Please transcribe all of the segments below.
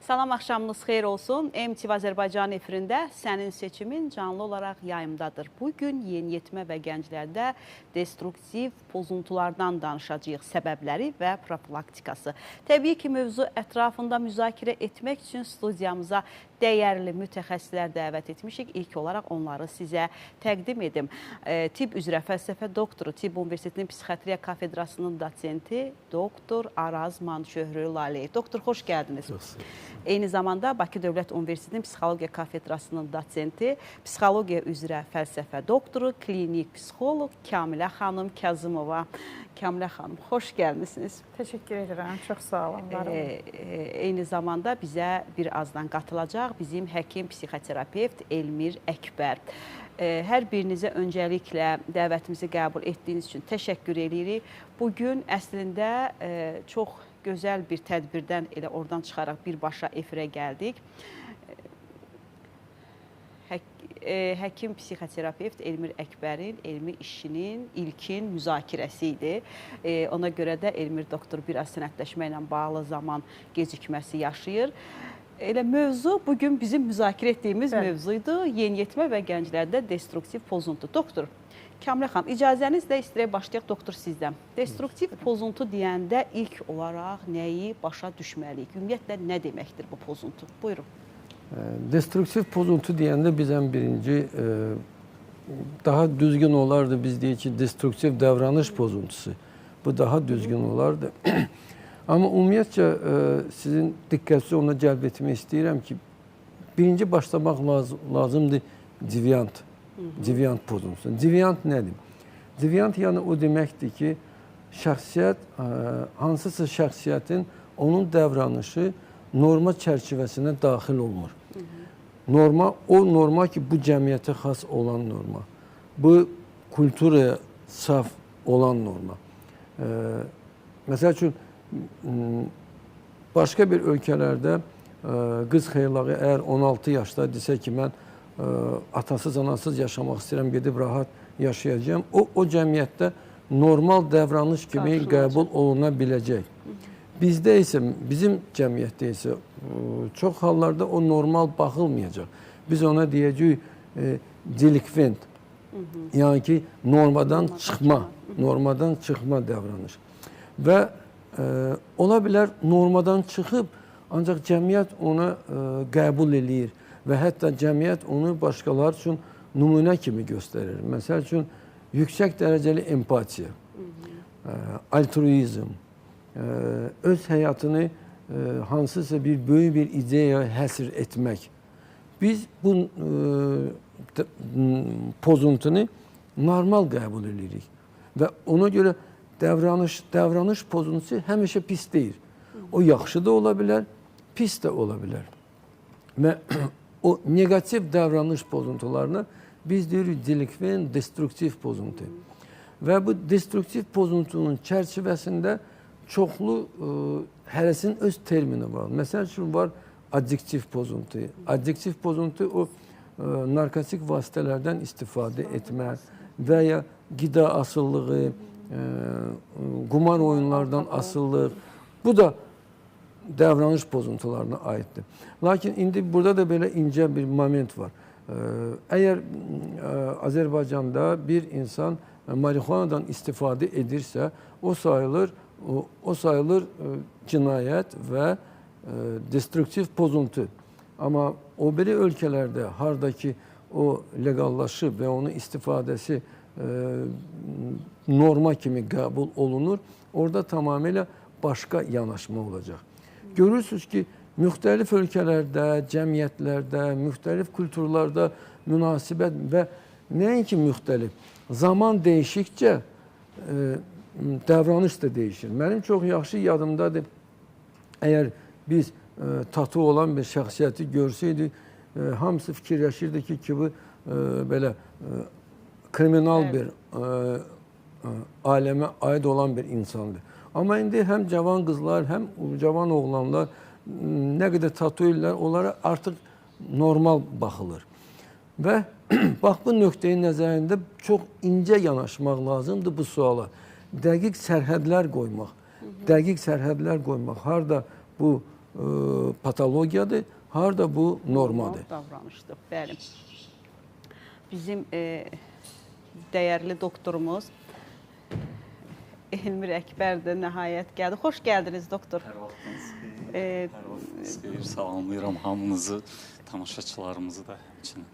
Salam, axşamınız xeyir olsun. MTV Azərbaycan efirində Sənin Seçimin canlı olaraq yayımdadır. Bugün yeniyetmə və gənclərdə destruktiv pozuntulardan danışacağıq, səbəbləri və profilaktikası. Təbii ki, mövzu ətrafında müzakirə etmək üçün studiyamıza dəyərli mütəxəssislər dəvət etmişik. İlk olaraq onları sizə təqdim edim. Tibb üzrə fəlsəfə doktoru, Tibb Universitetinin Psixiatriya kafedrasının dosenti, doktor Araz Mançöhrü Laleyev. Doktor, xoş gəldiniz. Çox sağ olun. Eyni zamanda Bakı Dövlət Universitetinin Psixologiya kafedrasının dosenti, psixologiya üzrə fəlsəfə doktoru, klinik psixoloq Kamilə xanım Kazımova. Kamilə xanım, xoş gəlmisiniz. Təşəkkür edirəm, çox sağ olun, var olun. Eyni zamanda bizə bir azdan qatılacaq bizim həkim psixoterapevt Elmir Əkbər. Hər birinizə öncəliklə dəvətimizi qəbul etdiyiniz üçün təşəkkür edirik. Bugün əslində çox gözəl bir tədbirdən elə oradan çıxaraq birbaşa efirə gəldik. Həkim psixoterapevt Elmir Əkbərin elmi işinin ilkin müzakirəsi idi. Ona görə də Elmir doktor biraz sənədləşmə ilə bağlı zaman gecikməsi yaşayır. Elə mövzu bugün bizim müzakirə etdiyimiz mövzuydu. Yeniyetmə və gənclərdə destruktiv pozuntu. Doktor Kamilə xanım, icazənizlə istəyək başlayaq doktor sizdən. Destruktiv pozuntu deyəndə ilk olaraq nəyi başa düşməliyik? Ümumiyyətlə nə deməkdir bu pozuntu? Buyurun. Destruktiv pozuntu deyəndə biz ən birinci daha düzgün olardı biz deyək ki, destruktiv davranış pozuntusu. Bu daha düzgün olardı. Amma ümumiyyətcə sizin diqqətinizi ona cəlb etmək istəyirəm ki, birinci başlamaq lazımdır deviant. Deviant pozuntusu. Deviant nədir? Deviant yəni o deməkdir ki, şəxsiyyət, hansısa şəxsiyyətin onun davranışı norma çərçivəsinə daxil olmur. Norma, o norma ki, bu cəmiyyətə xas olan norma. Bu kulturaya saf olan norma. Məsəl üçün, başqa bir ölkələrdə qız xeylağı əgər 16 yaşda desə ki, mən atasız, anasız yaşamaq istəyirəm, gedib rahat yaşayacağam. O cəmiyyətdə normal davranış kimi qəbul oluna biləcək. Bizdə isə, bizim cəmiyyətdə isə çox hallarda o normal baxılmayacaq. Biz ona deyəcəyik delikvent. Yəni ki, normadan çıxma, normadan çıxma davranış. Və ola bilər normadan çıxıb, ancaq cəmiyyət ona qəbul eləyir və hətta cəmiyyət onu başqaları üçün nümunə kimi göstərir. Məsəl üçün, yüksək dərəcəli empatiya, altruizm, öz həyatını hansısa bir böyük bir ideya həsr etmək. Biz bu pozuntunu normal qəbul edirik və ona görə davranış pozuntusu həmişə pis deyil. O yaxşı da ola bilər, pis də ola bilər. Və o negativ davranış pozuntularına biz deyirik delikvent, destruktiv pozuntu. Və bu destruktiv pozuntunun çərçivəsində çoxlu hərəsinin öz termini var. Məsəl üçün var addiktiv pozuntu. Addiktiv pozuntu o narkotik vasitələrdən istifadə etmə və ya qida asılılığı, qumar oyunlardan asılılıq. Bu da davranış pozuntularına aiddir. Lakin indi burada da belə incə bir moment var. Əgər Azərbaycanda bir insan marixuanadan istifadə edirsə, o sayılır cinayət və destruktiv pozuntu. Amma o biri ölkələrdə harda ki o legallaşıb və onun istifadəsi norma kimi qəbul olunur, orada tamamilə başqa yanaşma olacaq. Görürsünüz ki, müxtəlif ölkələrdə, cəmiyyətlərdə, müxtəlif kulturlarda münasibət və nəinki müxtəlif, zaman dəyişikcə davranış da dəyişir. Mənim çox yaxşı yadımdadır, əgər biz tatu olan bir şəxsiyyəti görsəydik, hamısı fikirləşirdi ki, bu belə kriminal bir aləmə aid olan bir insandır. Amma indi həm cavan qızlar, həm cavan oğlanlar nə qədər tatu ellər, onlara artıq normal baxılır. Və bax bu nöqteyi nəzərində çox incə yanaşmaq lazımdır bu suala. Dəqiq sərhədlər qoymaq. Dəqiq sərhədlər qoymaq. Harda bu patologiyadır, harda bu normadır. Normal davranışdır, bəli. Bizim dəyərli doktorumuz Elmir Əkbər də nəhayət gəldi. Xoş gəldiniz, doktor. Hər vaxtınız xeyir, hər vaxtınız xeyir. Salamlayıram hamınızı, tamaşaçılarımızı da həmçinin.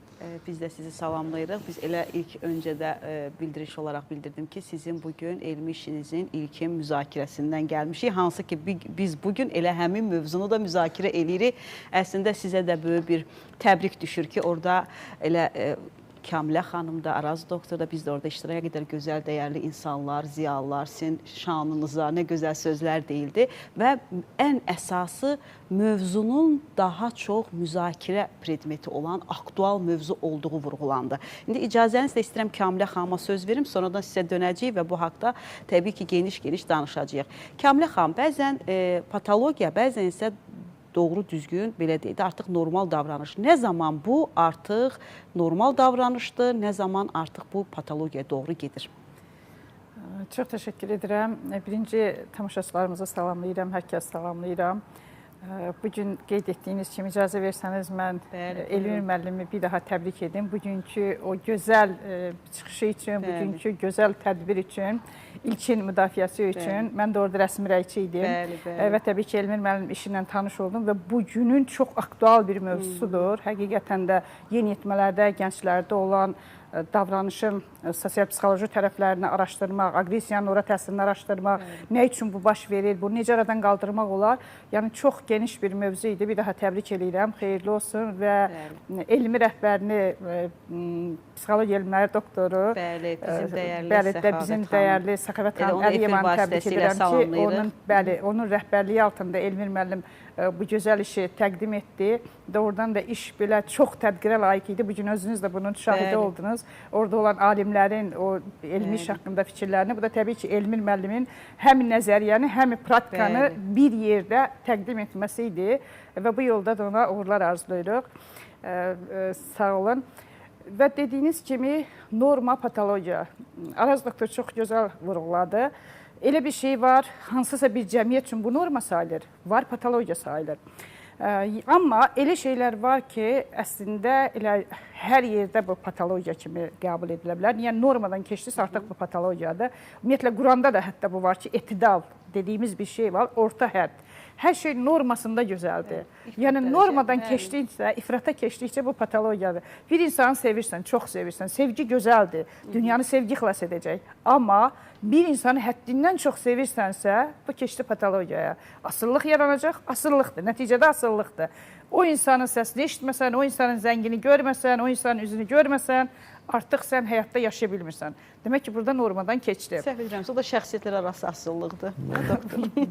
Biz də sizi salamlayırıq. Biz elə ilk öncə də bildiriş olaraq bildirdim ki, sizin bugün elmi işinizin ilkin müzakirəsindən gəlmişik. Hansı ki, biz bugün elə həmin mövzunu da müzakirə eləyirik. Əslində sizə də böyük bir təbrik düşür ki, orada elə Kamilə xanım da, Araz doktor da, biz də orada iştiraka qədər gözəl, dəyərli insanlar, ziyalılar, sizin şanınıza nə gözəl sözlər deyildi. Və ən əsası mövzunun daha çox müzakirə predmeti olan aktual mövzu olduğu vurğulandı. İndi icazənizlə istəyirəm Kamilə xanıma söz verim, sonradan sizə dönəcəyik və bu haqda təbii ki, geniş-geniş danışacağıq. Kamilə xanım, bəzən patologiya, bəzən isə doğru düzgün, belə deyək də, artıq normal davranış. Nə zaman bu artıq normal davranışdır, nə zaman artıq bu patologiyaya doğru gedir? Çox təşəkkür edirəm. Birinci tamaşaçılarımızı salamlayıram, hər kəs salamlayıram. Bugün qeyd etdiyiniz kimi icazə versəniz mən Elmir müəllimi bir daha təbrik edim. Bugünkü o gözəl çıxışı üçün, bugünkü gözəl tədbir üçün, ilkin müdafiəsi üçün. Mən də orada rəsmi rəyçi idim. Bəli, bəli. Və təbii ki, Elmir müəllim işi ilə tanış oldum və bugünün çox aktual bir mövzusudur. Həqiqətən də yeniyetmələrdə, gənclərdə olan davranışın sosial-psixoloji tərəflərini araşdırmaq, aqressiyanın ora təsirini araşdırmaq, nə üçün bu baş verir, bunu necə aradan qaldırmaq olar? Yəni çox geniş bir mövzu idi. Bir daha təbrik eləyirəm, xeyirli olsun və elmi rəhbərini, psixologiya elmləri doktoru, bəli, bizim dəyərli bəli, bizim dəyərli Səxavət xanım Əliyevanı təbrik edirəm ki, onun, bəli, onun rəhbərliyi altında Elmir müəllim bu gözəl işi təqdim etdi. Doğrudan da iş belə çox tədqirə layiq idi. Bugün özünüz də bunun şahidi oldunuz. Orada olan alimlərin o elmi iş haqqında fikirlərini, bu da təbii ki, Elmir müəllimin həm nəzəriyyəni, həm praktikanı bir yerdə təqdim etməsi idi və bu yolda da ona uğurlar arzulayırıq. Sağ olun. Və dediyiniz kimi norma, patologiya. Araz doktor çox gözəl vurğuladı. Elə bir şey var, hansısa bir cəmiyyət üçün bu norma sayılır, var patologiya sayılır. Amma elə şeylər var ki, əslində elə hər yerdə bu patologiya kimi qəbul edilə bilər. Yəni normadan keçdisə artıq bu patologiyadır. Ümumiyyətlə Quranda da hətta bu var ki, etidal dediyimiz bir şey var, orta hədd. Hər şey normasında gözəldir. Yəni normadan keçdikcə, ifrata keçdikcə bu patologiyadır. Bir insanı sevirsən, çox sevirsən, sevgi gözəldir. Dünyanı sevgi xilas edəcək. Amma bir insanı həddindən çox sevirsənsə, bu keçdi patologiyaya. Asıllıq yaranacaq, asıllıqdır. Nəticədə asıllıqdır. O insanın səsini eşitməsən, o insanın zəngini görməsən, o insanın üzünü görməsən, artıq sən həyatda yaşaya bilmirsən. Demək ki, burada normadan keçdi. Səhv edirəmsə, o da şəxsiyyətlər arası asıllıqdır.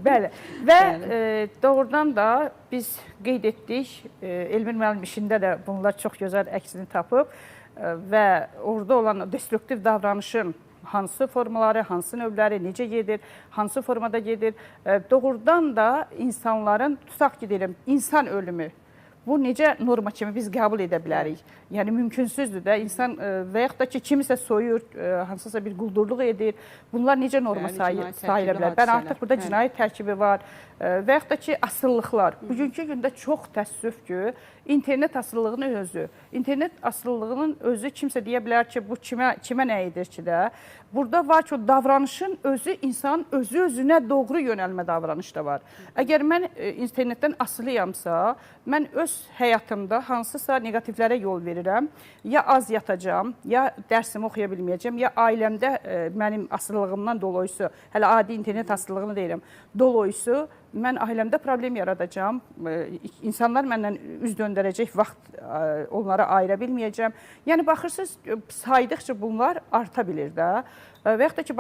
Bəli. Və doğrudan da biz qeyd etdik, Elmir müəllim işində də bunlar çox gözəl əksini tapıb və orada olan destruktiv davranışın hansı formaları, hansı növləri, necə gedir, hansı formada gedir. Doğrudan da insanların, tutaq ki, deyirəm, insan ölümü. Bu necə norma kimi biz qəbul edə bilərik? Yəni mümkünsüzdür də insan və yaxud da ki, kimisə soyur, hansısa bir quldurluq edir. Bunlar necə norma sayıla bilər? Mən artıq burada cinayət tərkibi var və yaxud da ki, asılılıqlar. Bugünkü gündə çox təəssüf ki, internet asılılığının özü, internet asılılığının özü kimsə deyə bilər ki, bu kimə nə edir ki də? Burada var ki, o davranışın özü insanın özü özünə doğru yönəlmə davranış da var. Əgər mən internetdən asılıyamsa, mən öz həyatımda hansısa neqativlərə yol verirəm. Ya az yatacağam, ya dərsimi oxuya bilməyəcəm, ya ailəmdə mənim asılılığımdan dolayısı, hələ adi internet asılılığını deyirəm, dolayısı mən ailəmdə problem yaradacağam, insanlar məndən üz döndərəcək, vaxt onlara ayıra bilməyəcəm. Yəni baxırsınız, saydıqca bunlar arta bilir də. Və yaxud da ki,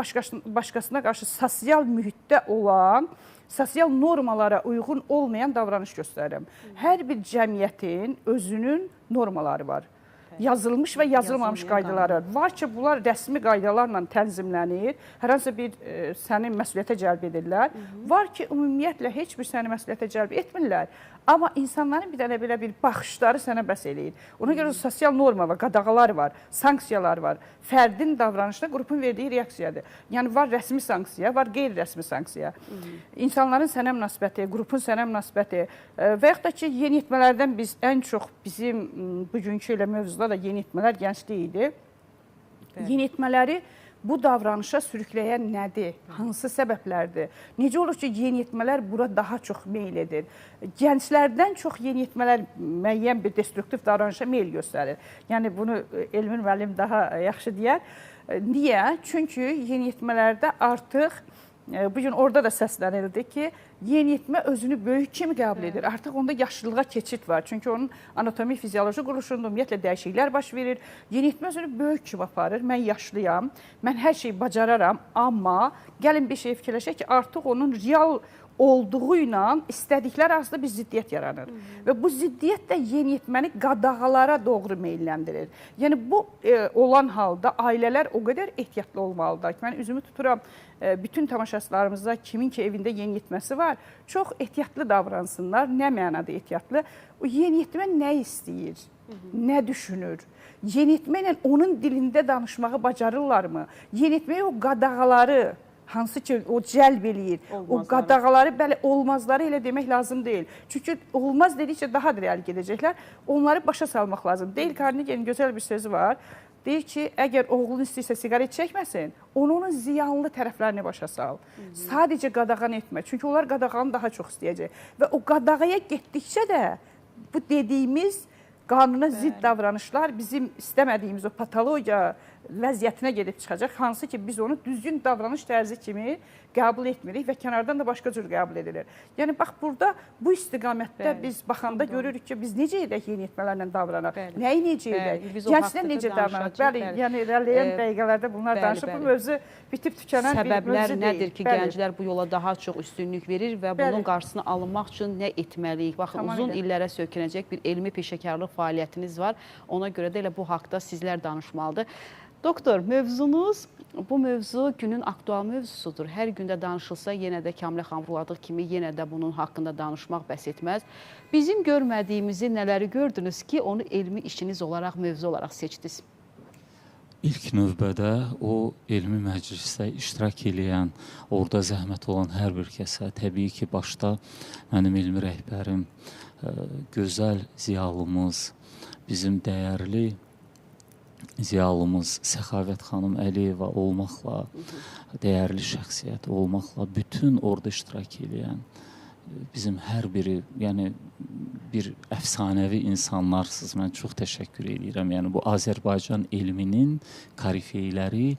başqasına qarşı sosial mühitdə olan, sosial normalara uyğun olmayan davranış göstərirəm. Hər bir cəmiyyətin özünün normaları var. Yazılmış və yazılmamış qaydalar var. Var ki, bunlar rəsmi qaydalarla tənzimlənir. Hər hansı bir səni məsuliyyətə cəlb edirlər. Var ki, ümumiyyətlə heç bir səni məsuliyyətə cəlb etmirlər. Amma insanların bir dənə belə bir baxışları sənə bəs eləyir. Ona görə sosial norma var, qadağalar var, sanksiyalar var. Fərdin davranışına qrupun verdiyi reaksiyadır. Yəni var rəsmi sanksiya, var qeyri-rəsmi sanksiya. İnsanların sənə münasibəti, qrupun sənə münasibəti və yaxud da ki, yeniyetmələrdən biz ən çox bizim bugünkü elə mövzuda da yeniyetmələr gənclik idi. Yeniyetmələri bu davranışa sürükləyən nədir? Hansı səbəblərdir? Necə olur ki, yeniyetmələr bura daha çox meyl edir? Gənclərdən çox yeniyetmələr müəyyən bir destruktiv davranışa meyl göstərir. Yəni bunu Elmir müəllim daha yaxşı deyər. Niyə? Çünki yeniyetmələrdə artıq bu gün orada da səslənildi ki, yeniyetmə özünü böyük kimi qəbul edir. Artıq onda yaşlılığa keçid var. Çünki onun anatomi, fizioloji quruluşunda ümumiyyətlə dəyişikliklər baş verir. Yeniyetmə özünü böyük kimi aparır. Mən yaşlıyam, mən hər şeyi bacararam, amma gəlin bir şey fikirləşək ki, artıq onun real olduğu ilə istədikləri arasında bir ziddiyyət yaranır. Və bu ziddiyyət də yeniyetməni qadağalara doğru meylləndirir. Yəni bu olan halda ailələr o qədər ehtiyatlı olmalıdır ki, mən üzümü tuturam bütün tamaşaçılarımıza, kimin ki evində yeniyetməsi var, çox ehtiyatlı davransınlar. Nə mənada ehtiyatlı? O yeniyetmə nə istəyir? Nə düşünür? Yeniyetmə ilə onun dilində danışmağı bacarırlarmı? Yeniyetməyə o qadağaları, hansı ki o cəlb eləyir, o qadağaları, bəli, olmazları elə demək lazım deyil. Çünki olmaz dedikcə daha da irəli gedəcəklər. Onları başa salmaq lazım. Dale Carnegie'nin gözəl bir sözü var. Deyir ki, əgər oğlun istəyirsə siqaret çəkməsin, onu onun ziyanlı tərəflərini başa sal. Sadəcə qadağan etmə. Çünki onlar qadağanı daha çox istəyəcək. Və o qadağaya getdikcə də bu dediyimiz qanuna zidd davranışlar bizim istəmədiyimiz o patologiya vəziyyətinə gedib çıxacaq. Hansı ki, biz onu düzgün davranış tərzi kimi qəbul etmirik və kənardan da başqa cür qəbul edilir. Yəni, bax, burada bu istiqamətdə biz baxanda görürük ki, biz necə edək yeniyetmələrlə davranaq, nəyi necə edək, gənclər necə davranaq. Bəli, yəni irəliləyən dəqiqələrdə bunlar danışıb, bu mövzu bitib tükənən bir mövzu deyil. Səbəblər nədir ki, gənclər bu yola daha çox üstünlük verir və bunun qarşısını alınmaq üçün nə etməliyik? Baxın, uzun illərə söykənəcək bir elmi peşəkarlıq fəaliyyətiniz var. Ona görə də elə bu haqda sizlər danışmalıdır. Doktor, mövzunuz, bu mövzu günün aktual mövzusudur. Hər gündə danışılsa, yenə də Kamilə xanım vurğuladığı kimi, yenə də bunun haqqında danışmaq bəs etməz. Bizim görmədiyimizi nələri gördünüz ki, onu elmi işiniz olaraq, mövzu olaraq seçdiniz? İlk növbədə o elmi məclisdə iştirak eləyən, orada zəhmət olan hər bir kəsə, təbii ki, başda mənim elmi rəhbərim, gözəl ziyalımız, bizim dəyərli ziyalımız Səxavət xanım Əliyeva olmaqla, dəyərli şəxsiyyət olmaqla bütün orada iştirak eləyən bizim hər biri, yəni bir əfsanəvi insanlarsınız. Mən çox təşəkkür eləyirəm. Yəni bu Azərbaycan elminin korifeyləri,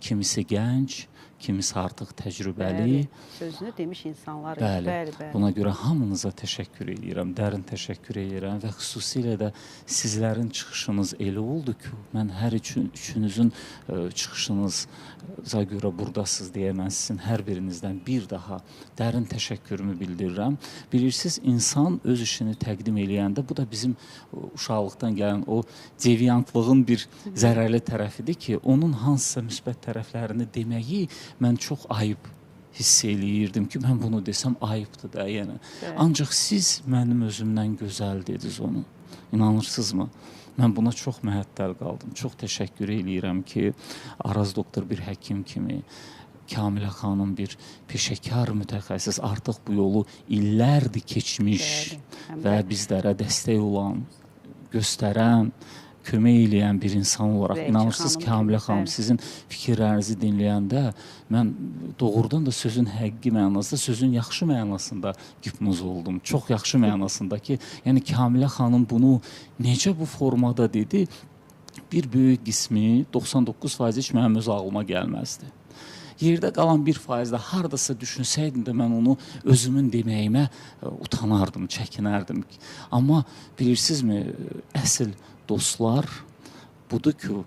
kimisi gənc, kimisi artıq təcrübəli. Bəli, sözünü demiş insanlar. Bəli, bəli. Buna görə hamınıza təşəkkür eləyirəm, dərin təşəkkür eləyirəm və xüsusilə də sizlərin çıxışınız elə oldu ki, mən hər üçünüzün çıxışınıza görə buradasınız deyə mən sizin hər birinizdən bir daha dərin təşəkkürümü bildirirəm. Bilirsiniz, insan öz işini təqdim eləyəndə, bu da bizim uşaqlıqdan gələn o deviantlığın bir zərərli tərəfidir ki, onun hansısa müsbət tərəflərini deməyi mən çox ayıb hiss eləyirdim ki, mən bunu desəm ayıbdır da, yəni. Bəli. Ancaq siz mənim özümdən gözəl dediniz onu. İnanırsınızmı? Mən buna çox məhəttəl qaldım. Çox təşəkkür eləyirəm ki, Araz doktor bir həkim kimi, Kamilə xanım bir peşəkar mütəxəssis, artıq bu yolu illərdir keçmiş. Bəli. Və bizlərə dəstək olan, göstərən, kömək eləyən bir insan olaraq, inanırsınız Kamilə xanım, sizin fikirlərinizi dinləyəndə mən doğrudan da sözün həqiqi mənasında, sözün yaxşı mənasında hipnoz oldum. Çox yaxşı mənasında ki, yəni Kamilə xanım bunu necə bu formada dedi, bir böyük qismi, 99% heç mənim öz ağlıma gəlməzdi. Yerdə qalan 1% də haradasa düşünsəydim də mən onu özümün deməyimə utanardım, çəkinərdim. Amma bilirsinizmi, əsl dostlar budur ki,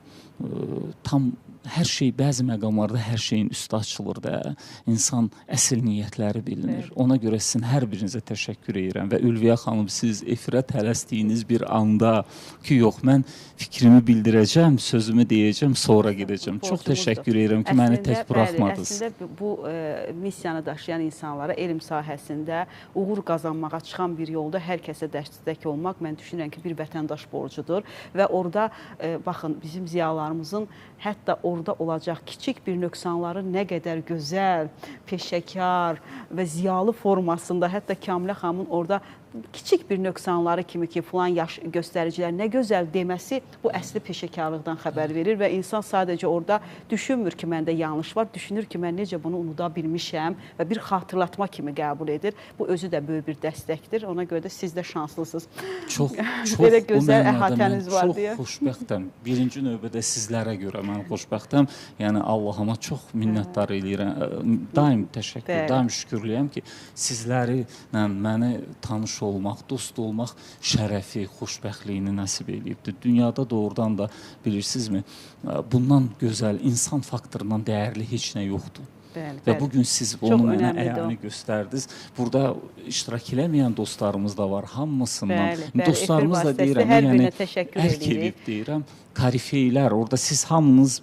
tam hər şey bəzi məqamlarda hər şeyin üstü açılır da. İnsan əsl niyyətləri bilinir. Ona görə sizin hər birinizə təşəkkür edirəm və Ülviyə xanım, siz efirə tələsdiyiniz bir anda ki, yox, mən fikrimi bildirəcəm, sözümü deyəcəm, sonra gedəcəm. Çox təşəkkür edirəm ki, məni tək buraxmadınız. Bəli, əslində bu missiyanı daşıyan insanlara elm sahəsində uğur qazanmağa çıxan bir yolda hər kəsə dəstək olmaq, mən düşünürəm ki, bir vətəndaş borcudur və orada baxın, bizim ziyalarımızın hətta orada olacaq kiçik bir nöqsanları nə qədər gözəl, peşəkar və ziyalı formasında, hətta Kamilə xanımın orada kiçik bir nöqsanları kimi ki, filan yaş göstəricilər nə gözəl deməsi bu əsli peşəkarlıqdan xəbər verir və insan sadəcə orada düşünmür ki, məndə yanlış var, düşünür ki, mən necə bunu unuda bilmişəm və bir xatırlatma kimi qəbul edir. Bu özü də böyük bir dəstəkdir. Ona görə də siz də şanslısınız. Çox, çox belə gözəl əhatəniz var deyə. Çox xoşbəxtəm. Birinci növbədə sizlərə görə mən xoşbəxtəm. Yəni Allahıma çox minnətdar eləyirəm. Daim təşəkkür, daim şükürlüyəm ki, sizləri məni tanış olmaq, dost olmaq şərəfi, xoşbəxtliyini nəsib eləyibdir. Dünyada doğrudan da bilirsinizmi, bundan gözəl, insan faktorundan dəyərli heç nə yoxdur. Bəli, və bugün siz onu mənə əyani göstərdiniz. Burada iştirak eləməyən dostlarımız da var, hamısından. Bəli, bəli, dostlarımız da deyirəm, yəni ərk edib deyirəm, korifeylər, orada siz hamınız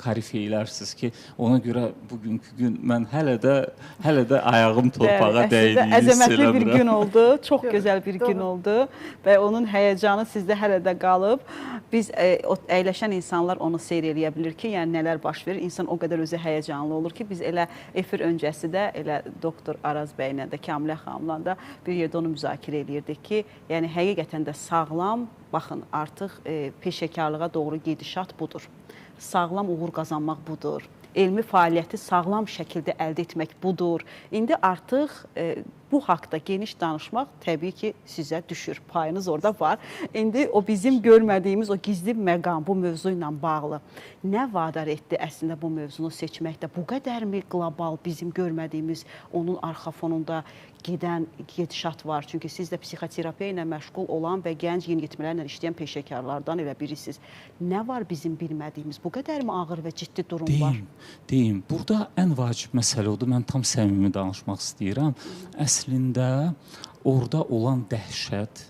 korifeylərsiniz ki, ona görə bugünkü gün mən hələ də ayağım torpağa dəydiyini hiss əzəmətli eləmirəm. Bir gün oldu, çox gözəl bir gün oldu və onun həyəcanı sizdə hələ də qalıb. Biz əyləşən insanlar onu seyr eləyə bilir ki, yəni nələr baş verir. İnsan o qədər özü həyəcanlı olur ki, biz elə efir öncəsi də elə doktor Araz bəylə də, Kamilə xanımla da bir yerdə onu müzakirə eləyirdik ki, yəni həqiqətən də sağlam, baxın, artıq peşəkarlığa doğru gedişat budur. Sağlam uğur qazanmaq budur. Elmi fəaliyyəti sağlam şəkildə əldə etmək budur. İndi artıq bu haqda geniş danışmaq təbii ki, sizə düşür. Payınız orada var. İndi o bizim görmədiyimiz o gizli məqam bu mövzu ilə bağlı. Nə vadar etdi əslində bu mövzunu seçməkdə? Bu qədərmi qlobal bizim görmədiyimiz onun arxa fonunda gedən gedişat var? Çünki siz də psixoterapiya ilə məşğul olan və gənc yeniyetmələrlə işləyən peşəkarlardan elə birisiniz. Nə var bizim bilmədiyimiz? Bu qədərmi ağır və ciddi durum var? Deyim. Burada ən vacib məsələ odur. Mən tam səmimi danışmaq istəyirəm. Əslində orada olan dəhşət,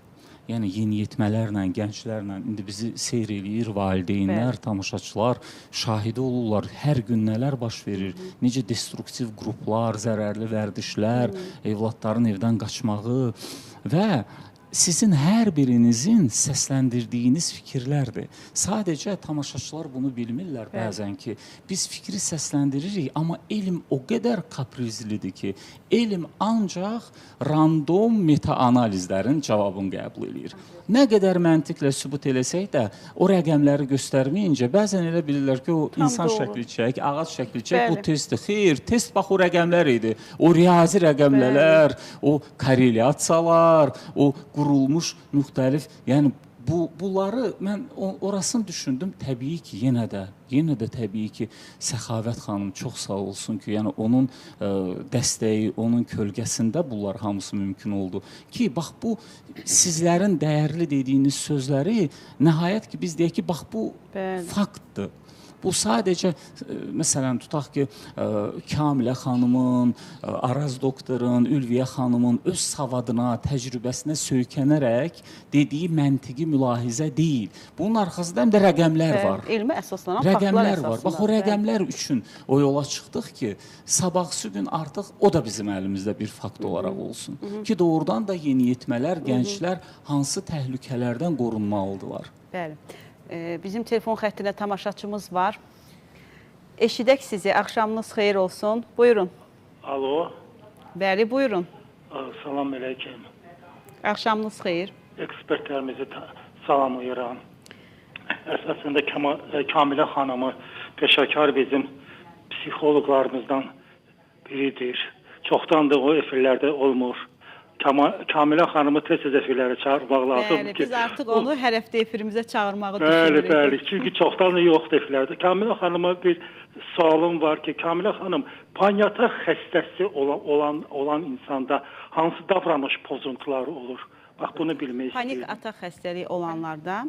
yəni yeniyetmələrlə, gənclərlə, indi bizi seyr eləyir valideynlər, tamaşaçılar, şahidi olurlar, hər gün nələr baş verir, necə destruktiv qruplar, zərərli vərdişlər, evladların evdən qaçmağı və sizin hər birinizin səsləndirdiyiniz fikirlərdir. Sadəcə tamaşaçılar bunu bilmirlər bəzən ki, biz fikri səsləndiririk, amma elm o qədər kaprizlidir ki, elm ancaq random meta-analizlərin cavabını qəbul eləyir. Nə qədər məntiqlə sübut eləsək də, o rəqəmləri göstərməyincə, bəzən elə bilirlər ki, o tam insan doğru. Şəkli çək, ağac şəkli çək, bu testdir. Xeyr, test bax o rəqəmlər idi. O riyazi rəqəmlər, o korrelyasiyalar, o qurulmuş müxtəlif, yəni bunları mən orasını düşündüm. Təbii ki, yenə də təbii ki, Səxavət xanım çox sağ olsun ki, yəni onun dəstəyi, onun kölgəsində bunlar hamısı mümkün oldu. Ki, bax bu sizlərin dəyərli dediyiniz sözləri nəhayət ki, biz deyək ki, bax bu faktdır. Bu sadəcə, məsələn, tutaq ki, Kamilə xanımın, Araz doktorun, Ülviyə xanımın öz savadına, təcrübəsinə söykənərək dediyi məntiqi mülahizə deyil. Bunun arxasında həm də rəqəmlər var. Elmə əsaslanan faktlar rəqəmlər var. Bax, o rəqəmlər üçün o yola çıxdıq ki, sabahsı gün artıq o da bizim əlimizdə bir fakt olaraq olsun. Ki, doğrudan da yeniyetmələr, gənclər hansı təhlükələrdən qorunmalıdırlar. Bəli. Bizim telefon xəttinə tamaşaçımız var. Eşidək sizi. Axşamınız xeyir olsun. Buyurun. Alo. Bəli, buyurun. Salam əleykum. Axşamınız xeyir. Ekspertlərimizi salamlayıram. Əsasında Kamilə xanımı peşəkar bizim psixoloqlarımızdan biridir. Çoxdandır o efirlərdə olmur. Kamilə xanımı tez-tez efirlərə çağırmaq lazımdır Bəli, ki, biz artıq onu hər həftə efirimizə çağırmağı Bəli, düşünürük. bəli. Çünki çoxdan yoxdur efirlərdə. Kamilə xanıma bir sualım var ki, Kamilə xanım, panik-atak xəstəsi olan insanda hansı davranış pozuntuları olur? Bax bunu bilmək Panik istəyirəm. atak xəstəliyi olanlarda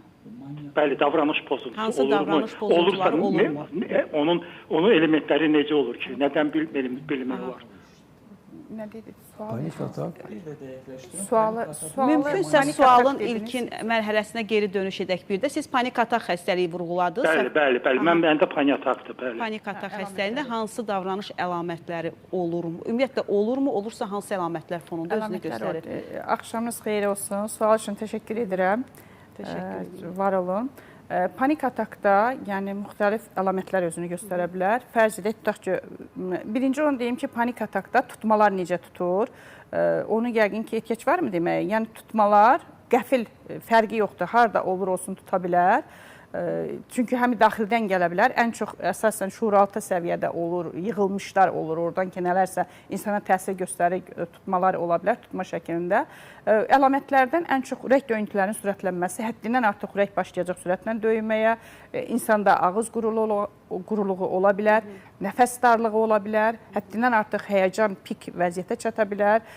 Bəli, davranış pozuntusu Hansı olurmu? davranış pozuntuları Olursa, olurmu? Onun elementləri necə olur ki? Nədən bilmək olar? Nə dedi? Sual. Panik atak. Sualı, mümkünsə panik sualın atak dediniz. ilkin mərhələsinə geri dönüş edək bir də. Siz panik atak xəstəliyi vurğuladınız. Bəli, bəli, bəli. Məndə panik atakdır, bəli. Panik atak xəstəliyində hansı davranış əlamətləri olur? Ümumiyyətlə olurmu? Olursa hansı əlamətlər fonunda özünü Əlamətlər göstərir? oldu. Axşamınız xeyir olsun. Sual üçün təşəkkür edirəm. Təşəkkür edirəm. Var olun. Panik atakda, yəni müxtəlif əlamətlər özünü göstərə bilər. Fərz edək, tutaq ki, birinci onu deyim ki, panik atakda tutmalar necə tutur? Onu yəqin ki, ehtiyac varmı deməyə? Yəni tutmalar qəfil, fərqi yoxdur. Harda olur olsun tuta bilər. Çünki həm daxildən gələ bilər, ən çox əsasən şuuraltı səviyyədə olur, yığılmışlar olur, oradan ki, nələrsə insana təsir göstərir, tutmalar ola bilər, tutma şəklində. Əlamətlərdən ən çox ürək döyüntülərinin sürətlənməsi, həddindən artıq ürək başlayacaq sürətlə döyünməyə, insanda ağız quruluğu ola bilər, nəfəs darlığı ola bilər, həddindən artıq həyəcan pik vəziyyətə çata bilər,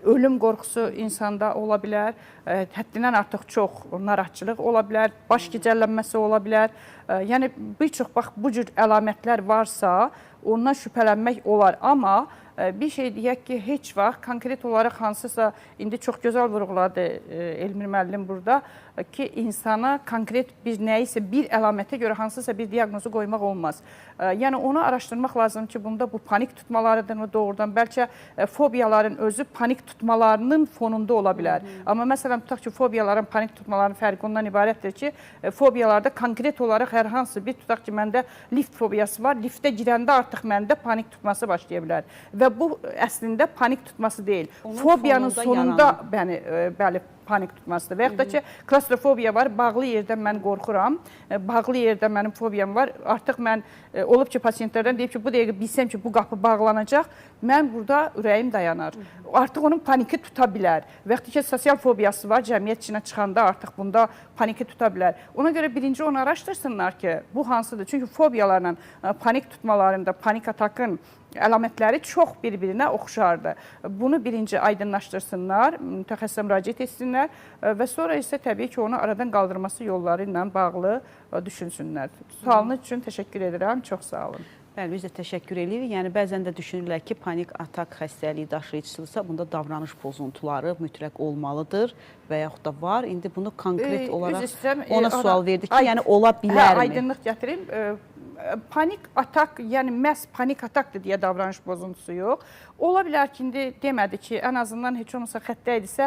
ölüm qorxusu insanda ola bilər, həddindən artıq çox narahatçılıq ola bilər, baş gicəllənməsi ola bilər. Yəni bir çox bax bu cür əlamətlər varsa, ondan şübhələnmək olar. Amma bir şey deyək ki, heç vaxt konkret olaraq hansısa, indi çox gözəl vurğuladı Elmir müəllim burada ki, insana konkret bir nəyisə, bir əlamətə görə hansısa bir diaqnozu qoymaq olmaz. Yəni onu araşdırmaq lazım ki, bunda bu panik tutmalarıdırmı doğrudan, bəlkə fobiyaların özü panik tutmalarının fonunda ola bilər. Amma məsələn, tutaq ki, fobiyaların, panik tutmalarının fərqi ondan ibarətdir ki, fobiyalarda konkret olaraq hər hansı bir, tutaq ki, məndə lift fobiyası var, liftə girəndə artıq məndə panik tutması başlaya bilər. Və bu əslində panik tutması deyil. Onun Fobiyanın sonunda bəli, panik tutmasıdır. Və yaxud da ki, klastrofobiya var, bağlı yerdən mən qorxuram, bağlı yerdə mənim fobiyam var. Artıq mən olub ki, pasientlərdən deyib ki, bu dəqiqə bilsəm ki, bu qapı bağlanacaq, mən burada ürəyim dayanar. Artıq onun paniki tuta bilər. Və yaxud da ki, sosial fobiyası var, cəmiyyət içinə çıxanda artıq bunda paniki tuta bilər. Ona görə birinci onu araşdırsınlar ki, bu hansıdır? Çünki fobiyalarla panik tutmalarında, panik atakın əlamətləri çox bir-birinə oxşardır. Bunu birinci aydınlaşdırsınlar, mütəxəssisə müraciət etsinlər və sonra isə təbii ki, onu aradan qaldırması yolları ilə bağlı düşünsünlər. Sualınız üçün təşəkkür edirəm, çox sağ olun. Bəli, biz də təşəkkür edirik. Yəni bəzən də düşünürlər ki, panik atak xəstəliyi daşıyıcısıdırsa, bunda davranış pozuntuları mütləq olmalıdır və yaxud da var. İndi bunu konkret olaraq ona sual verdik ki, yəni ola bilərmi? Aydınlıq gətirim. Panik atak, yəni məhz panik atakdır deyə davranış pozuntusu yox. Ola bilər ki, indi demədi ki, ən azından heç olmasa xəttə idisə,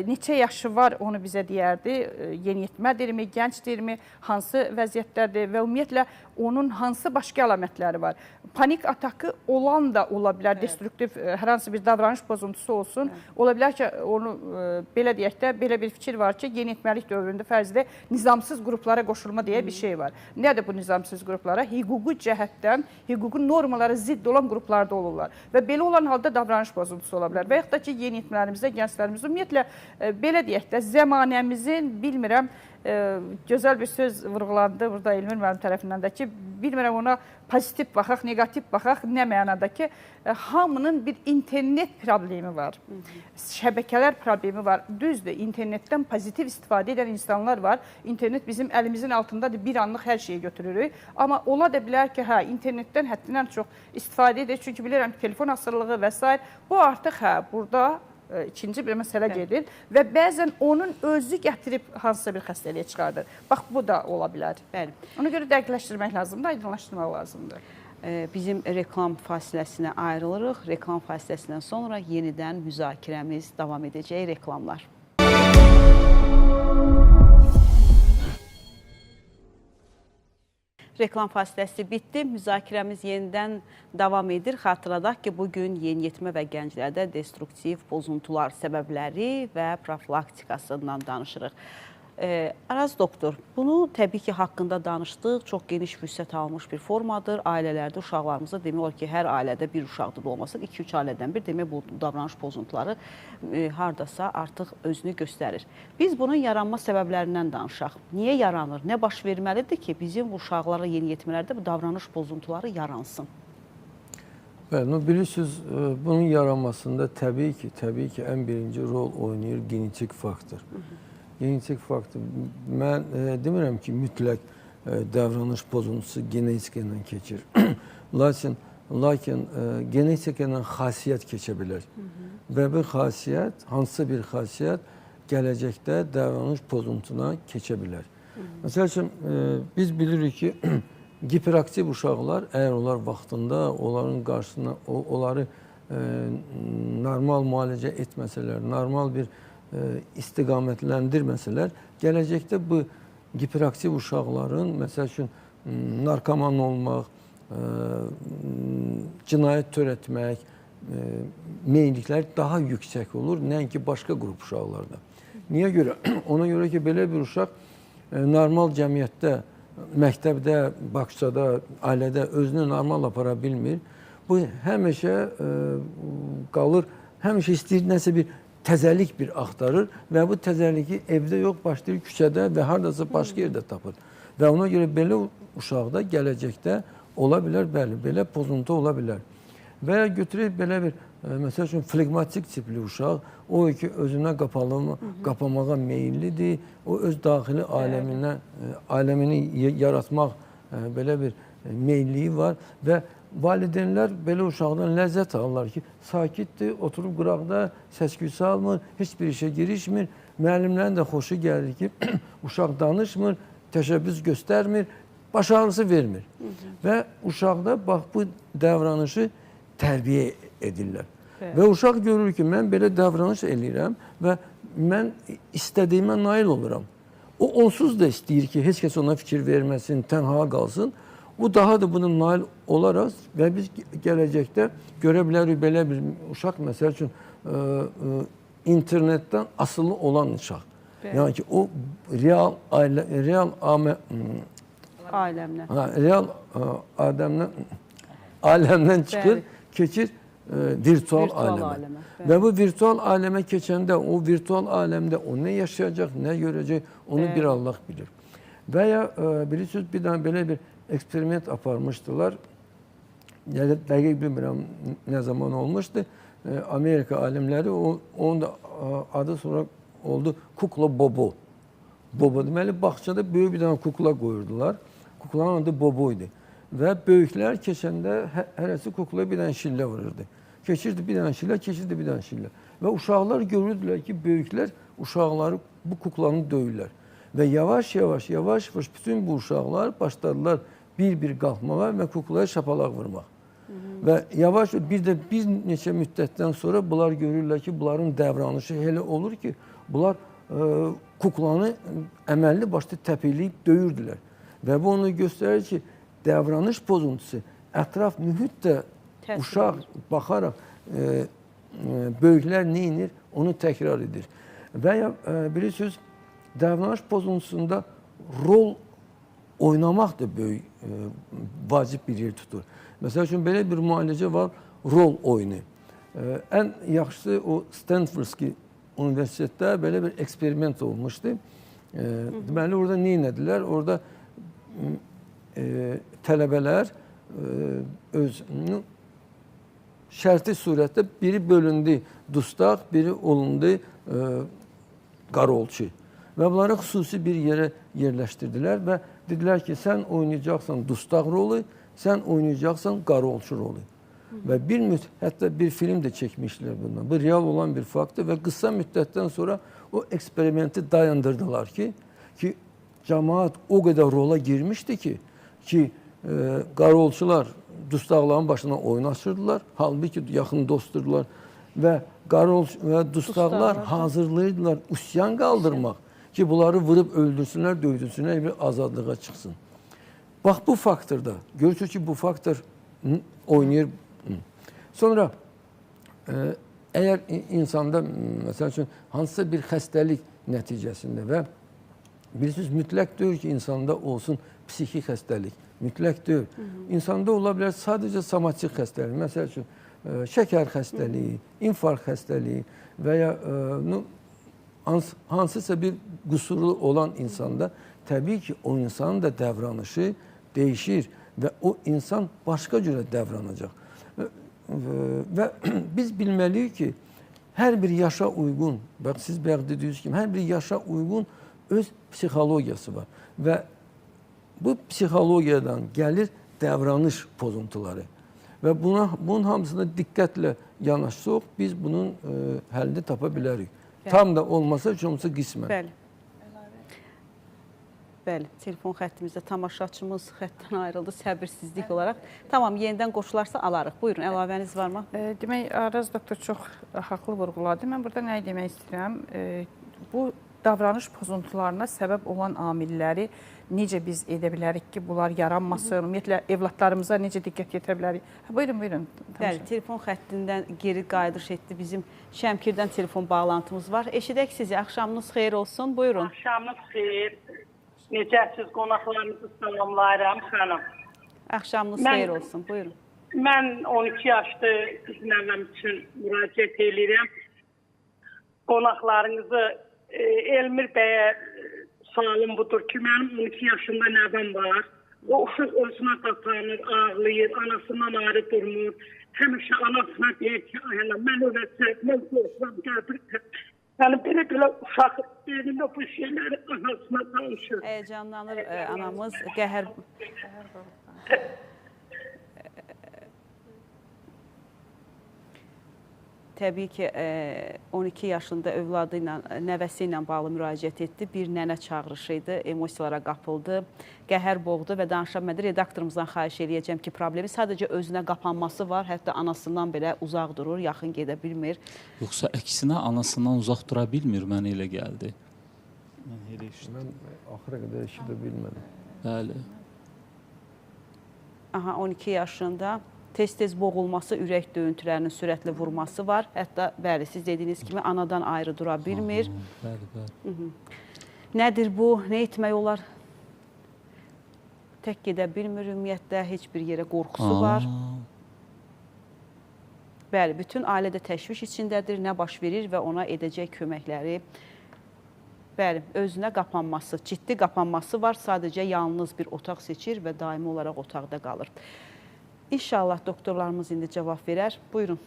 neçə yaşı var onu bizə deyərdi. Yeniyetmədirmi, gəncdirmi, hansı vəziyyətdədir və ümumiyyətlə onun hansı başqa əlamətləri var. Panik atakı olan da ola bilər, destruktiv hər hansı bir davranış pozuntusu olsun. Ola bilər ki, onu belə deyək də, belə bir fikir var ki, yeniyetməlik dövründə fərzdə nizamsız qruplara qoşulma deyə bir şey var. Nədir bu nizamsız qruplara? Hüquqi cəhətdən, hüquqi normalara zidd olan qruplarda olurlar və belə olan halda davranış pozuntusu ola bilər. Və yaxud da ki, yeniyetmələrimizdə, gənclərimizdə ümumiyyətlə belə deyək də, zəmanəmizin, bilmirəm, gözəl bir söz vurğulandı burada Elmir müəllim tərəfindən də ki, bilmirəm ona pozitiv baxaq, neqativ baxaq, nə mənada ki, hamının bir internet problemi var, şəbəkələr problemi var. Düzdür, internetdən pozitiv istifadə edən insanlar var. İnternet bizim əlimizin altındadır, bir anlıq hər şeyi götürürük. Amma ola da bilər ki, hə, internetdən həddindən çox istifadə edir. Çünki bilirəm ki, telefon asılılığı və s. Bu artıq, hə, burada ikinci bir məsələ gedir və bəzən onun özü gətirib hansısa bir xəstəliyə çıxardır. Bax, bu da ola bilər. Bəli. Ona görə dəqiqləşdirmək lazımdır, aydınlaşdırmaq lazımdır. Bizim reklam fasiləsinə ayrılırıq. Reklam fasiləsindən sonra yenidən müzakirəmiz davam edəcək. Reklamlar. Reklam fasiləsi bitdi. Müzakirəmiz yenidən davam edir. Xatırladaq ki, bugün yeniyetmə və gənclərdə destruktiv pozuntular səbəbləri və profilaktikasından danışırıq. Araz doktor, bunu təbii ki, haqqında danışdıq. Çox geniş vüsət almış bir formadır. Ailələrdə uşaqlarımızda demək olar ki, hər ailədə bir uşaqda da olmasa, 2-3 ailədən bir demək bu davranış pozuntuları hardasa artıq özünü göstərir. Biz bunun yaranma səbəblərindən danışaq. Niyə yaranır? Nə baş verməlidir ki, bizim uşaqlara, yeniyetmələrdə bu davranış pozuntuları yaransın? Bəli, bilirsiniz, bunun yaranmasında təbii ki, ən birinci rol oynayır genetik faktor. Genetik faktor. Mən demirəm ki, mütləq davranış pozuntusu genetika ilə keçir. Lakin genetika ilə xasiyyət keçə bilər. Və bu xasiyyət, hansısa bir xasiyyət gələcəkdə davranış pozuntuna keçə bilər. Məsəl üçün, biz bilirik ki, hiperaktiv uşaqlar, əgər onlar vaxtında onların qarşısına, onları normal müalicə etməsələr, normal bir istiqamətləndirməsələr, gələcəkdə bu hiperaktiv uşaqların, məsəl üçün, narkoman olmaq, cinayət törətmək, meyilliklər daha yüksək olur, nəinki başqa qrup uşaqlarda. Niyə görə? Ona görə ki, belə bir uşaq normal cəmiyyətdə, məktəbdə, bağçada, ailədə özünü normal apara bilmir. Bu həmişə qalır, həmişə istəyir nəsə bir təzəlik bir axtarır və bu təzəliki evdə yox, başlayır küçədə və haradasa başqa yerdə tapır. Və ona görə belə uşaqda gələcəkdə ola bilər, bəli, belə pozuntu ola bilər. Və ya götürək belə bir, məsəl üçün, flegmatik tipli uşaq, o ki, özünə qapamağa meyillidir, o öz daxili aləmini yaratmaq belə bir meyilliyi var və valideynlər belə uşaqdan ləzzət alırlar ki, sakitdir, oturub qıraqda, səs-küy salmır, heç bir işə girişmir. Müəllimlərin də xoşu gəlir ki, uşaq danışmır, təşəbbüs göstərmir, baş ağrısı vermir. Və uşaqda bax bu davranışı tərbiyə edirlər. Bəli. Və uşaq görür ki, mən belə davranış eləyirəm və mən istədiyimə nail oluram. O onsuz da istəyir ki, heç kəs ona fikir verməsin, tənha qalsın. Bu daha da buna nail olaraq və biz gələcəkdə görə bilərik belə bir uşaq, məsəl üçün, internetdən asılı olan uşaq. Bəli. Yəni ki, o real ailə, real aləmdən, real aləmdən çıxır, bəli, keçir virtual aləmə. Və bu virtual aləmə keçəndə, o virtual aləmdə o nə yaşayacaq, nə görəcək, onu bəli, bir Allah bilir. Və ya bilirsiniz, bir dənə belə bir eksperiment aparmışdılar. Yəni, dəqiq bilmirəm nə zaman olmuşdu. Amerika alimləri, onun da adı sonra oldu Kukla Bobo. Bobo deməli, bağçada böyük bir dənə kukla qoyurdular. Kuklanın adı Bobo idi. Və böyüklər keçəndə hərəsi kuklaya bir dənə şillə vururdu. Keçirdi bir dənə şillə, keçirdi bir dənə şillə. Və uşaqlar görürdülər ki, böyüklər uşaqları bu kuklanı döyürlər. Və yavaş-yavaş, yavaş-yavaş bütün bu uşaqlar başladılar bir-bir qalxmağa və kuklaya şapalaq vurmaq. Və yavaş, bir də bir neçə müddətdən sonra bunlar görürlər ki, bunların davranışı elə olur ki, bunlar kuklanı əməlli başlı təpikləyib döyürdülər. Və bu onu göstərir ki, davranış pozuntusu ətraf mühitdə uşaq baxaraq böyüklər nə edir, onu təkrar edir. Və ya bilirsiniz, davranış pozuntusunda rol oynamaq da böyük, vacib bir yer tutur. Məsəl üçün, belə bir müalicə var, rol oyunu. Ən yaxşısı o Stanfordski Universitetdə belə bir eksperiment olmuşdu. Deməli, orada nə etdilər? Orada tələbələr öz şərti surətdə biri bölündü dustaq, biri olundu qarolçu. Və bunları xüsusi bir yerə yerləşdirdilər və dedilər ki, sən oynayacaqsan dustaq rolu, sən oynayacaqsan qarolçu rolu. Və bir müddət, hətta bir film də çəkmişlər bundan. Bu real olan bir faktdır və qısa müddətdən sonra o eksperimenti dayandırdılar ki, cəmaat o qədər rola girmişdi ki, qarolçular dustaqların başına oyun açırdılar. Halbuki yaxın dostdurdular və qarol və dustaqlar hazırlayırdılar üsyan qaldırmaq ki, bunları vurub öldürsünlər, döydürsünlər, bir azadlığa çıxsın. Bax bu faktorda, görürsünüz ki, bu faktor oynayır. Sonra əgər insanda, məsəl üçün, hansısa bir xəstəlik nəticəsində və Bilirsiniz, mütləq deyil ki, insanda olsun psixi xəstəlik. Mütləq deyil. İnsanda ola bilər sadəcə somatik xəstəlik. Məsəl üçün, şəkər xəstəliyi, infarkt xəstəliyi və ya hansısa bir qüsurlu olan insanda təbii ki, o insanın da davranışı değişir və o insan başqa cürə davranacaq. Və biz bilməliyik ki, hər bir yaşa uyğun, bax siz bayaq dediyiniz kimi, hər bir yaşa uyğun öz psixologiyası var. Və bu psixologiyadan gəlir davranış pozuntuları. Və bunun hamısına diqqətlə yanaşsaq, biz bunun həllini tapa bilərik. Bəli. Tam da olmasa, heç olmasa qismən. Bəli. Bəli, telefon xəttimizdə tamaşaçımız xəttdən ayrıldı səbirsizlik olaraq. Tamam, yenidən qoşularsa alarıq. Buyurun, əlavəniz varmı? Demək, Araz doktor çox haqlı vurğuladı. Mən burada nə demək istəyirəm? Bu davranış pozuntularına səbəb olan amilləri necə biz edə bilərik ki, bunlar yaranmasın? Ümumiyyətlə, evladlarımıza necə diqqət yetirə bilərik? Buyurun, buyurun. Bəli, telefon xəttindən geri qayıdış etdi. Bizim Şəmkirdən telefon bağlantımız var. Eşidək sizi. Axşamınız xeyir olsun. Buyurun. Axşamınız xeyir. Necəsiz, qonaqlarınızı salamlayıram, xanım. Axşamınız xeyir olsun. Buyurun. Mən 12 yaşlı qız nəvəm üçün müraciət eləyirəm. Qonaqlarınızı Elmir bəyə sualım budur ki, mənim 12 yaşında nəvəm var. O uşaq özünə qapanır, ağlayır, anasından ayrı durmur. Həmişə anasına deyir ki, ay ana, mən öləcəm, mən qorxuram, qəbirdə. Yəni, belə-belə uşaq beynində bu şeyləri anasına danışır. Həyəcanlanır anamız, qəhər... Təbii ki, 12 yaşında övladı ilə, nəvəsi ilə bağlı müraciət etdi. Bir nənə çağırışı idi, emosiyalara qapıldı, qəhər boğdu və danışa bilmədi. Redaktorumuzdan xahiş eləyəcəm ki, problemi sadəcə özünə qapanması var, hətta anasından belə uzaq durur, yaxın gedə bilmir. Yoxsa əksinə anasından uzaq dura bilmir, mənə elə gəldi. Mən elə eşitdim. Mən axıra qədər eşidə bilmədim. Bəli. Aha, 12 yaşında. Tez-tez boğulması, ürək döyüntülərinin sürətli vurması var. Hətta, bəli, siz dediyiniz kimi anadan ayrı dura bilmir. Bəli, bəli. Nədir bu? Nə etmək olar? Tək gedə bilmir ümumiyyətlə, heç bir yerə qorxusu var. Bəli, bütün ailə də təşviş içindədir, nə baş verir və ona edəcək köməkləri. Bəli, özünə qapanması, ciddi qapanması var. Sadəcə yalnız bir otaq seçir və daimi olaraq otaqda qalır. İnşallah doktorlarımız indi cavab verər. Buyurun.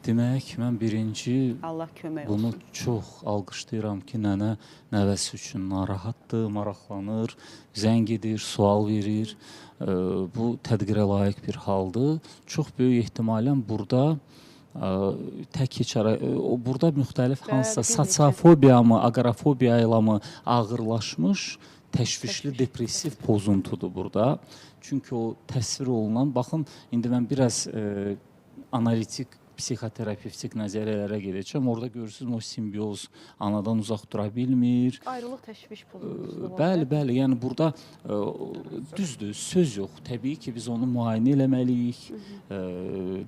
Demək, mən birinci Allah kömək olsun. Bunu çox alqışlayıram ki, nənə nəvəsi üçün narahatdır, maraqlanır, zəng edir, sual verir. Bu tədqirə layiq bir haldır. Çox böyük ehtimalən burada tək heç burada müxtəlif hansısa sosiyofobiya mı, aqorafobiya ilə mı ağırlaşmış təşvişli depressiv pozuntudur burada. Çünki o təsvir olunan, baxın, indi mən biraz analitik, psixoterapevtik nəzəriyyələrə gedəcəm. Orada görürsünüz, o simbioz anadan uzaq dura bilmir. Ayrılıq təşviş pozuntusu. Bəli, bəli. Yəni burada düzdür, söz yox. Təbii ki, biz onu müayinə eləməliyik.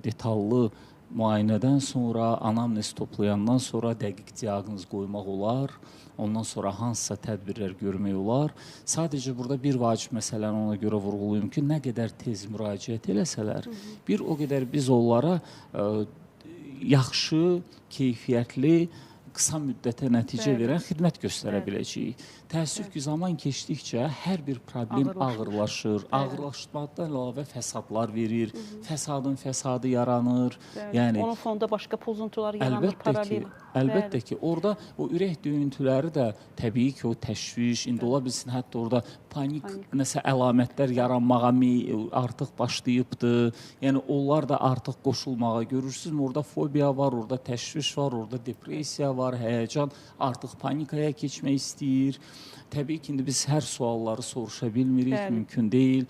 Detallı müayinədən sonra, anamnez toplayandan sonra dəqiq diaqnoz qoymaq olar. Ondan sonra hansısa tədbirlər görmək olar. Sadəcə burada bir vacib məsələni ona görə vurğulayım ki, nə qədər tez müraciət eləsələr, bir o qədər biz onlara yaxşı, keyfiyyətli, qısa müddətə nəticə verən xidmət göstərə biləcəyik. Təəssüf ki, zaman keçdikcə hər bir problem ağırlaşır. Ağırlaşmaqdan əlavə fəsadlar verir, fəsadın fəsadı yaranır. Yəni, onun fonda başqa pozuntular yaranır, paralel. Əlbəttə ki, orada o ürək döyüntüləri də təbii ki, o təşviş, indi ola bilsin, hətta orada panik nəsə əlamətlər yaranmağa artıq başlayıbdır. Yəni, onlar da artıq qoşulmağa görürsünüz. Orada fobiya var, orada təşviş var, orada depressiya var, həyəcan artıq panikaya keçmək istəyir. Təbii ki, indi biz hər sualları soruşa bilmirik, mümkün deyil.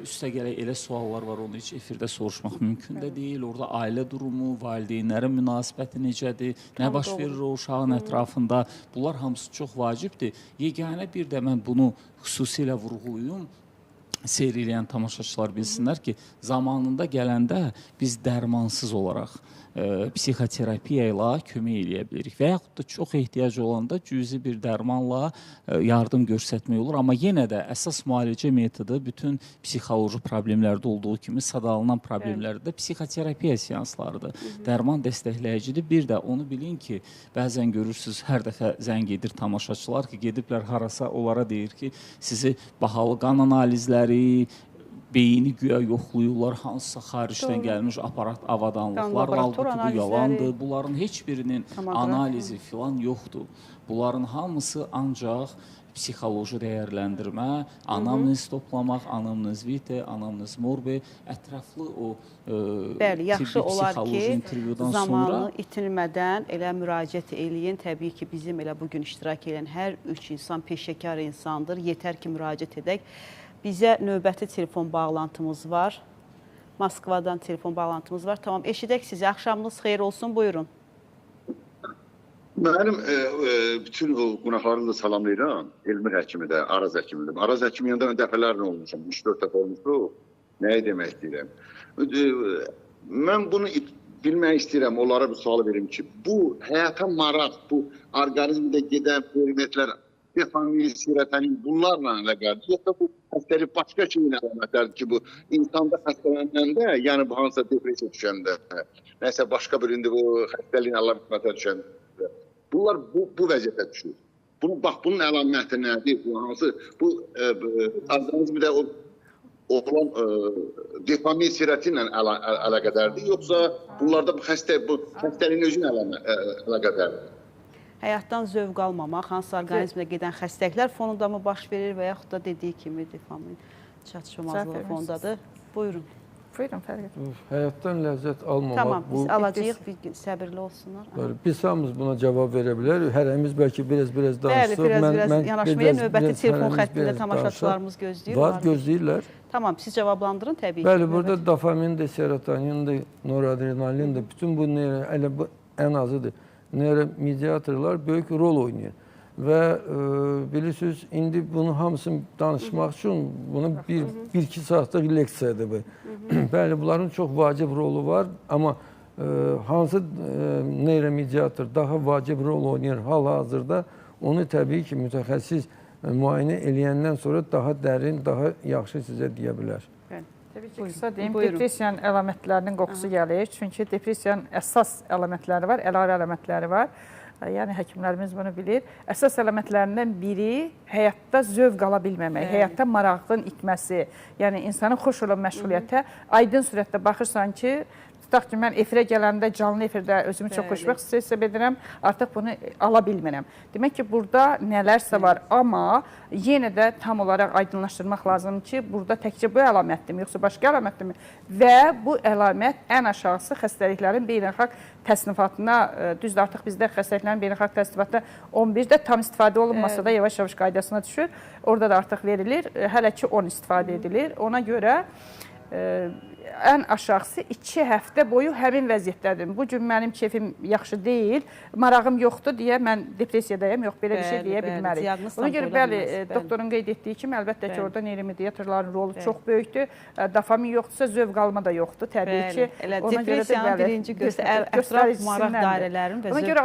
Üstəgələ elə suallar var, onu heç efirdə soruşmaq mümkün də deyil. Orada ailə durumu, valideynlərin münasibəti necədir, nə baş verir o uşağın ətrafında. Bunlar hamısı çox vacibdir. Yeganə bir də mən bunu xüsusilə vurğulayım. seyr eləyən tamaşaçılar bilsinlər ki, zamanında gələndə biz dərmansız olaraq psixoterapiya ilə kömək eləyə bilirik və yaxud da çox ehtiyac olanda cüzi bir dərmanla yardım göstərmək olur. Amma yenə də əsas müalicə metodu bütün psixoloji problemlərdə olduğu kimi sadalınan problemlərdə psixoterapiya seanslarıdır. Dərman dəstəkləyicidir. Bir də onu bilin ki, bəzən görürsünüz, hər dəfə zəng edir tamaşaçılar ki, gediblər harasa, onlara deyir ki, sizi bahalı qan analizləri, beyni güya yoxlayırlar, hansısa xaricdən gəlmiş aparat avadanlıqlar, halbuki bu yalandır. Bunların heç birinin analizi filan yoxdur. Bunların hamısı ancaq psixoloji dəyərləndirmə, anamnez toplamaq, anamnez vitae, anamnez morbi, ətraflı o bəli, yaxşı olar ki, zamanı itirmədən elə müraciət eləyin. Təbii ki, bizim elə bugün iştirak edən hər üç insan peşəkar insandır. Yetər ki, müraciət edək. Bizə növbəti telefon bağlantımız var. Moskvadan telefon bağlantımız var. Tamam, eşidək sizi. Axşamınız xeyir olsun. Buyurun. Mənim bütün o qonaqlarımı da salamlayıram. Elmir həkimi də, Araz həkimi də. Araz həkimi yanında mən dəfələrlə olmuşam. 3-4 dəfə olmuşdu. Nəyi demək istəyirəm? Mən bunu bilmək istəyirəm. Onlara bir sual verim ki, bu həyata maraq, bu orqanizmdə gedən fermentlər, dopamin, serotonin bunlarla əlaqəlidir. Yoxsa bu xəstəlik başqa şeyin əlamətləridir ki, bu insanda xəstələnəndə, yəni bu hansısa depressiya düşəndə, nəsə başqa bir indi bu xəstəliyin əlamətləri düşəndə, bunlar bu vəziyyətə düşür. Bunu, bax, bunun əlaməti nədir? Bu hansı? Bu orqanizmdə olan dopamin, serotoninlə əlaqədardır, yoxsa bunlarda bu xəstəliyin özünə əlaqədardır? Həyatdan zövq almamaq, hansı orqanizmdə gedən xəstəliklər fonunda mı baş verir və yaxud da dediyi kimi dopamin çatışmazlığı fondadır. Buyurun. Buyurun, Fərqət. Həyatdan ləzzət almamaq. Tamam, biz alacağıq, bir səbirli olsunlar. Biz hamımız buna cavab verə bilərik. Hərəmiz bəlkə biraz danışsın. Bəli, biraz yanaşmaya növbəti telefon xəttində tamaşaçılarımız gözləyir. Var, gözləyirlər. Tamam, siz cavablandırın təbii ki. Bəli, burada dopamin də, serotonin də, noradrenalin də, bütün bu elə bu ən azıdır. Nöyromediatorlar böyük rol oynayır. Və bilirsiniz, indi bunu hamısını danışmaq üçün bunu bir-iki saatlıq leksiyadır bu. Bəli, bunların çox vacib rolu var, amma hansı nöyromediator daha vacib rol oynayır hal-hazırda, onu təbii ki, mütəxəssis müayinə eləyəndən sonra daha dərin, daha yaxşı sizə deyə bilər. Təbii ki, qısa deyim, depressiyanın əlamətlərinin qoxusu gəlir. Çünki depressiyanın əsas əlamətləri var, əlavə əlamətləri var. Yəni, həkimlərimiz bunu bilir. Əsas əlamətlərindən biri həyatda zövq ala bilməmək, həyatda marağın itməsi. Yəni, insanın xoş olan məşğuliyyətə aydın sürətdə baxırsan ki, tutaq ki, mən efirə gələndə, canlı efirdə özümü çox xoşbəxt hesab edirəm, artıq bunu ala bilmirəm. Demək ki, burada nələrsə var, amma yenə də tam olaraq aydınlaşdırmaq lazımdır ki, burada təkcə bu əlamətdirmi, yoxsa başqa əlamətdirmi? Və bu əlamət ən aşağısı xəstəliklərin beynəlxalq təsnifatına, düzdür, artıq bizdə xəstəliklərin beynəlxalq təsnifatına 11-də tam istifadə olunmasa da yavaş-yavaş qaydasına düşür. Orada da artıq verilir, hələ ki 10 istifadə edilir. Ona görə ən aşağısı 2 həftə boyu həmin vəziyyətdədir. Bu gün mənim keyfim yaxşı deyil, marağım yoxdur deyə mən depressiyadayım, yox, belə bir şey deyə bilmərik. Ona görə, bəli, doktorun qeyd etdiyi kimi, əlbəttə ki, orada neyromediatorların rolu çox böyükdür. Dopamin yoxdursa, zövq alma da yoxdur, təbii ki. Elə depressiyanın birinci ətraf maraq dairələrin və zövq. Ona görə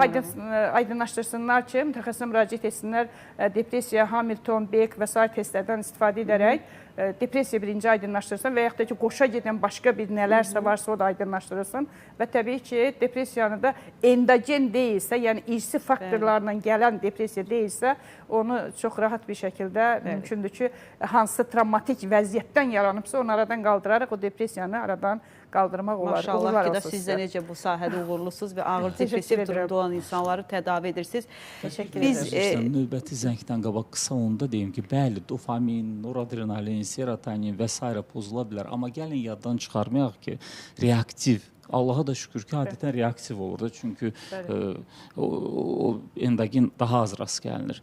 aydınlaşdırsınlar ki, mütəxəssisə müraciət etsinlər, depressiya, Hamilton, Beck və sair testlərdən istifadə edərək depressiya birinci aydınlaşdırsın və yaxud da ki, qoşa gedən başqa bir nələrsə varsa o da aydınlaşdırılsın və təbii ki, depressiyanı da endogen deyilsə, yəni irsi faktorlarla gələn depressiya deyilsə, onu çox rahat bir şəkildə mümkündür ki, hansı travmatik vəziyyətdən yaranıbsa, onu aradan qaldıraraq o depressiyanı aradan qaldırmaq olar. Maşallah ki də siz də necə bu sahədə uğurlusunuz və ağır depressiv durumda olan insanları tədavi edirsiniz. Təşəkkür edirəm. Növbəti zəngdən qabaq qısa onu da deyim ki, bəli, dopamin, noradrenalin, serotonin və s. pozula bilər. Amma gəlin yaddan çıxarmayaq ki, reaktiv. Allaha da şükür ki, adətən reaktiv olur da, çünki o endogen daha az rast gəlinir.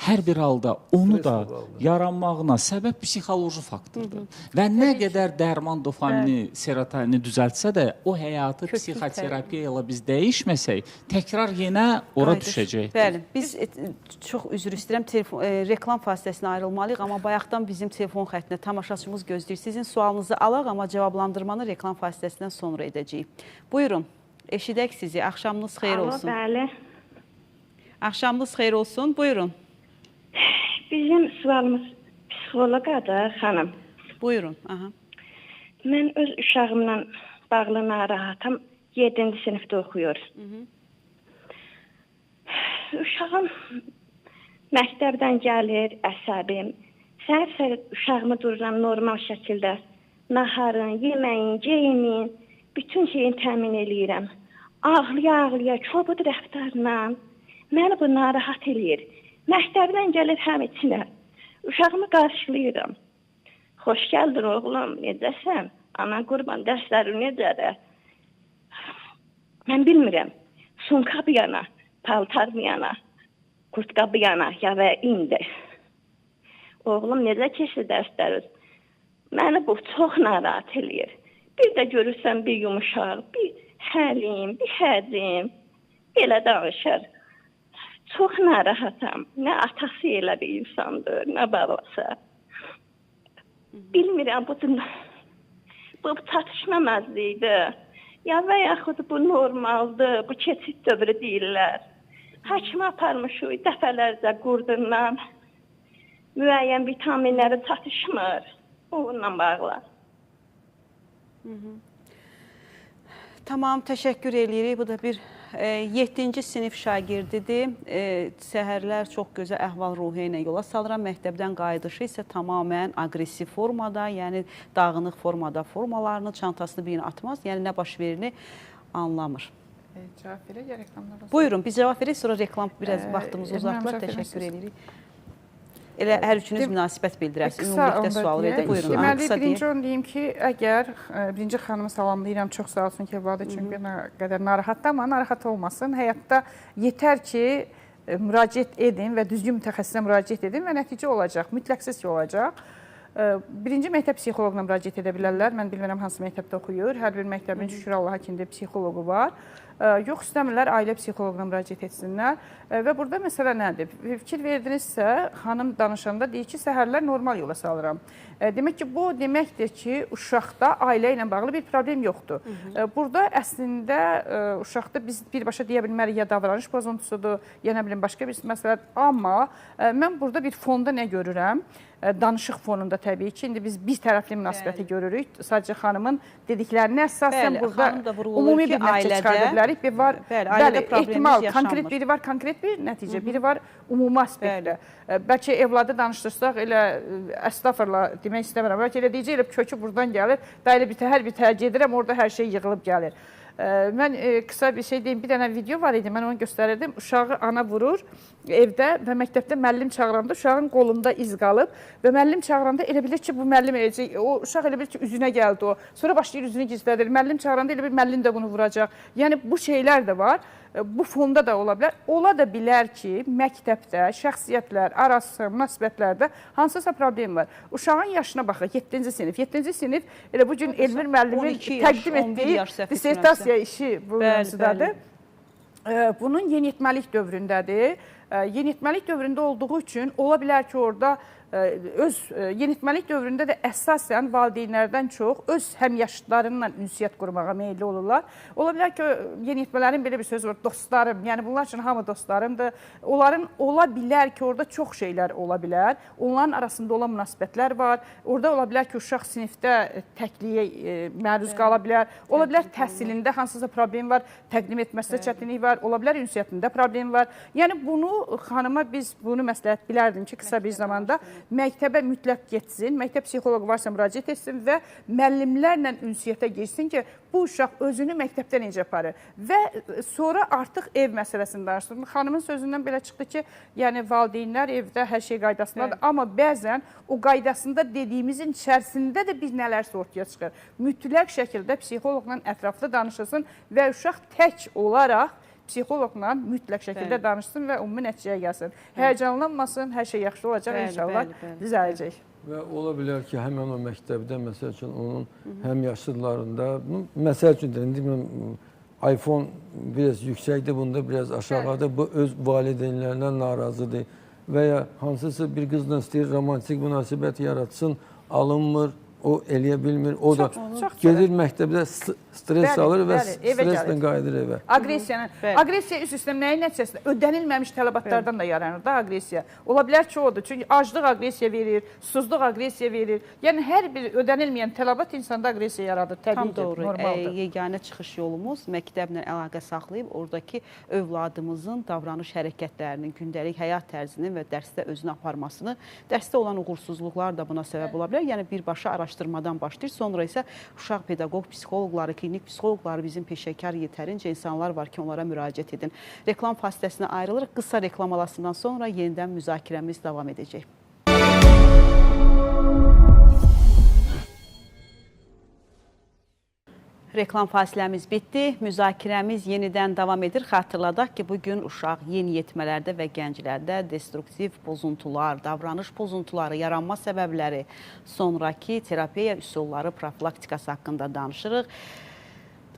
Hər bir halda onu da yaranmağına səbəb psixoloji faktordur. Və nə qədər dərman dopamini, serotonini düzəltsə də, o həyatı psixoterapiya ilə biz dəyişməsək, təkrar yenə ora düşəcəkdir. Bəli, biz çox üzr istəyirəm, reklam fasiləsinə ayrılmalıyıq, amma bayaqdan bizim telefon xəttinə tamaşaçımız gözləyir. Sizin sualınızı alaq, amma cavablandırmanı reklam fasiləsindən sonra edəcəyik. Buyurun, eşidək sizi. Axşamınız xeyir olsun. Alo, bəli. Axşamınız xeyir olsun. Buyurun. Bizim sualımız psixoloqadır, xanım. Buyurun. Aha. Mən öz uşağımla bağlı narahatam. 7-ci sinifdə oxuyur. Uşağım məktəbdən gəlir, əsəbim. Səhər-səhər uşağımı dururam normal şəkildə. Naharın, yeməyin, geyimin, bütün şeyini təmin eləyirəm. Ağlaya-ağlaya, kobud rəftarla məni bu narahat eləyir. Məktəbdən gəlir həm içinə. Uşağımı qarşılayıram. Xoş gəldin oğlum, necəsən? Ana qurban, dərslərin necədir? Mən bilmirəm. Sumka bir yana, paltar bir yana, kurtka bir yana, ya və indi. Oğlum, necə keçdi dərslərin? Məni bu çox narahat eləyir. Bir də görürsən bir yumuşaq, bir həlim, bir həzim, belə danışır. Çox narahatam. Nə atası elə bir insandır, nə babası. Bilmirəm, bu çatışmamazlıqdır. Ya və yaxud bu normaldır, bu keçid dövrü deyirlər. Həkimə aparmışıq dəfələrcə qurdundan. Müəyyən vitaminləri çatışmır. Onunla bağlı. Tamam, təşəkkür eləyirik. Bu da bir 7-ci sinif şagirdidir. Səhərlər çox gözəl əhval-ruhiyyə ilə yola salıram. Məktəbdən qayıdışı isə tamamən aqressiv formada, yəni dağınıq formada formalarını, çantasını birinə atmaz. Yəni nə baş verini anlamır. Cavab verək ya reklamlar olsun. Buyurun, biz cavab verək, sonra reklam biraz vaxtımızı uzatdılar. Təşəkkür edirik. Elə hər üçünüz münasibət bildirərsiniz. Ümumilikdə sual verdi. Buyurun. Deməli, birinci onu deyim ki, əgər birinci xanımı salamlayıram, çox sağ olsun ki, evladı üçün bir qədər narahatdır, amma narahat olmasın. Həyatda yetər ki, müraciət edin və düzgün mütəxəssisə müraciət edin və nəticə olacaq, mütləqsiz ki olacaq. Birinci məktəb psixoloquna müraciət edə bilərlər. Mən bilmirəm hansı məktəbdə oxuyur. Hər bir məktəbin şükür Allaha ki, indi psixoloqu var. Yox, istəmirlər, ailə psixoloquna müraciət etsinlər. Və burada məsələ nədir? Fikir verdinizsə, xanım danışanda deyir ki, səhərlər normal yola salıram. Demək ki, bu deməkdir ki, uşaqda ailə ilə bağlı bir problem yoxdur. Burada əslində uşaqda biz birbaşa deyə bilmərik ya davranış pozuntusudur, ya nə bilim başqa bir məsələdir. Amma mən burada bir fonda nə görürəm? Danışıq fonunda təbii ki, indi biz bir tərəfli münasibəti görürük. Sadəcə xanımın dediklərinə əsasən burada ümumi bir nəticə çıxarda bilərik. Bir var, bəli, ehtimal, konkret biri var, konkret bir nəticə, biri var ümumi aspektdə. Bəlkə evladı danışdırsaq, elə əstağfurullah demək istəmirəm, bəlkə elə deyəcək, elə kökü buradan gəlir, da elə bir təhər bir təhər gedirəm, orada hər şey yığılıb gəlir. Mən qısa bir şey deyim, bir dənə video var idi, mən onu göstərirdim. Uşağı ana vurur evdə və məktəbdə müəllim çağıranda uşağın qolunda iz qalıb və müəllim çağıranda elə bilir ki, bu müəllim eləyəcək, o uşaq elə bilir ki, üzünə gəldi o. Sonra başlayır üzünü gizlədir, müəllim çağıranda elə bir müəllim də bunu vuracaq. Yəni bu şeylər də var. Bu fonda da ola bilər. Ola da bilər ki, məktəbdə, şəxsiyyətlər arası, münasibətlərdə hansısa problem var. Uşağın yaşına baxır, 7-ci sinif. 7-ci sinif, elə bu gün Elmir müəllimin təqdim etdiyi dissertasiya işi bu mövzudadır. Bunun yeniyetməlik dövründədir. Yeniyetməlik dövründə olduğu üçün ola bilər ki, orada öz yeniyetməlik dövründə də əsasən valideynlərdən çox öz həmyaşıdlarıyla ünsiyyət qurmağa meyilli olurlar. Ola bilər ki, yeniyetmələrin belə bir sözü var, dostlarım, yəni bunlar üçün hamı dostlarımdır. Onların ola bilər ki, orada çox şeylər ola bilər. Onların arasında olan münasibətlər var. Orada ola bilər ki, uşaq sinifdə təkliyə məruz qala bilər. Ola bilər təhsilində hansısa problem var, təqdim etməsində çətinlik var, ola bilər ünsiyyətində problem var. Yəni bunu xanıma biz bunu məsləhət bilərdim ki, qısa bir zamanda məktəbə mütləq getsin, məktəb psixoloqu varsa müraciət etsin və müəllimlərlə ünsiyyətə girsin ki, bu uşaq özünü məktəbdə necə aparır. Və sonra artıq ev məsələsini danışdım. Xanımın sözündən belə çıxdı ki, yəni valideynlər evdə hər şey qaydasındadır, amma bəzən o qaydasında dediyimizin içərisində də bir nələrsə ortaya çıxır. Mütləq şəkildə psixoloqla ətraflı danışılsın və uşaq tək olaraq Psixoloqla mütləq şəkildə danışsın və ümumi nəticəyə gəlsin. Həyəcanlanmasın, hər şey yaxşı olacaq, inşallah düzələcək. Və ola bilər ki, həmən o məktəbdə, məsəl üçün, onun həm yaşlılarında, məsəl üçün, deyirəm, iPhone biraz yüksəkdir, bunda biraz aşağıda, bu öz valideynlərindən narazıdır və ya hansısa bir qızla istəyir romantik münasibət yaratsın, alınmır, o eləyə bilmir, o da gedir məktəbdə stres alır və streslə qayıdır evə. Aqressiyanın, aqressiya üst üstə nəyin nəticəsində? Ödənilməmiş tələbatlardan da yaranır da aqressiya. Ola bilər ki, odur. Çünki aclıq aqressiya verir, susuzluq aqressiya verir. Yəni hər bir ödənilməyən tələbat insanda aqressiya yaradır. Təbii ki, normaldır. Yeganə çıxış yolumuz məktəblə əlaqə saxlayıb oradakı övladımızın davranış hərəkətlərinin, gündəlik həyat tərzinin və dərsdə özünü aparmasını, dərsdə olan uğursuzluqlar da buna səbəb ola bilər. Yəni birbaşa araşdırmadan başlayır. Sonra isə uşaq pedaqoq, psixoloqları, klinik psixoloqları, bizim peşəkar yetərincə insanlar var ki, onlara müraciət edin. Reklam fasiləsinə ayrılırıq. Qısa reklam alasından sonra yenidən müzakirəmiz davam edəcək. Reklam fasiləmiz bitdi. Müzakirəmiz yenidən davam edir. Xatırladaq ki, bugün uşaq yeniyetmələrdə və gənclərdə destruktiv pozuntular, davranış pozuntuları, yaranma səbəbləri, sonraki terapiya üsulları, profilaktikası haqqında danışırıq.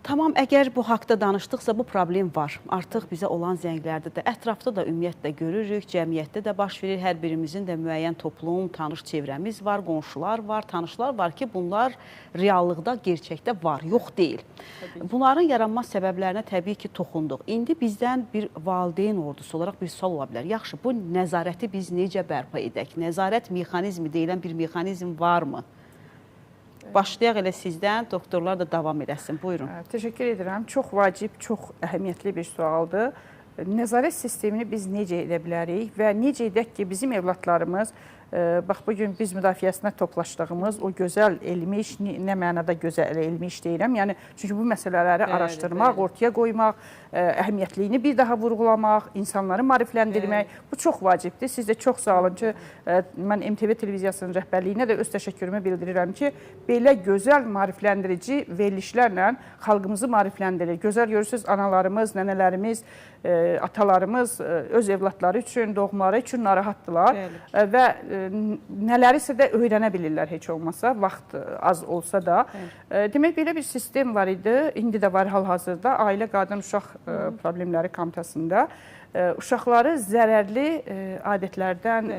Tamam, əgər bu haqda danışdıqsa bu problem var. Artıq bizə olan zənglərdə də, ətrafda da ümumiyyətlə görürük, cəmiyyətdə də baş verir. Hər birimizin də müəyyən toplum, tanış çevrəmiz var, qonşular var, tanışlar var ki, bunlar reallıqda, gerçəkdə var, yox deyil. Bunların yaranma səbəblərinə təbii ki, toxunduq. İndi bizdən bir valideyn ordusu olaraq bir sual ola bilər. Yaxşı, bu nəzarəti biz necə bərpa edək? Nəzarət mexanizmi deyilən bir mexanizm varmı? Başlayaq elə sizdən, doktorlar da davam eləsin. Buyurun. Təşəkkür edirəm. Çox vacib, çox əhəmiyyətli bir sualdır. Nəzarət sistemini biz necə edə bilərik və necə edək ki, bizim evladlarımız, bax, bugün biz müdafiəsinə toplaşdığımız o gözəl elmi iş, nə mənada gözəl elmi iş deyirəm, yəni çünki bu məsələləri araşdırmaq, ortaya qoymaq, əhəmiyyətliyini bir daha vurğulamaq, insanları maarifləndirmək, bu çox vacibdir. Siz də çox sağ olun ki, mən MTV televiziyasının rəhbərliyinə də öz təşəkkürümü bildirirəm ki, belə gözəl maarifləndirici verilişlərlə xalqımızı maarifləndirir. Gözəl görürsünüz, analarımız, nənələrimiz, atalarımız öz evladları üçün, doğmaları üçün narahatdırlar və nələrisə də öyrənə bilirlər heç olmasa, vaxt az olsa da. Demək, belə bir sistem var idi, indi də var hal-hazırda, Ailə, Qadın, Uşaq Problemləri Komitəsində. Uşaqları zərərli adətlərdən,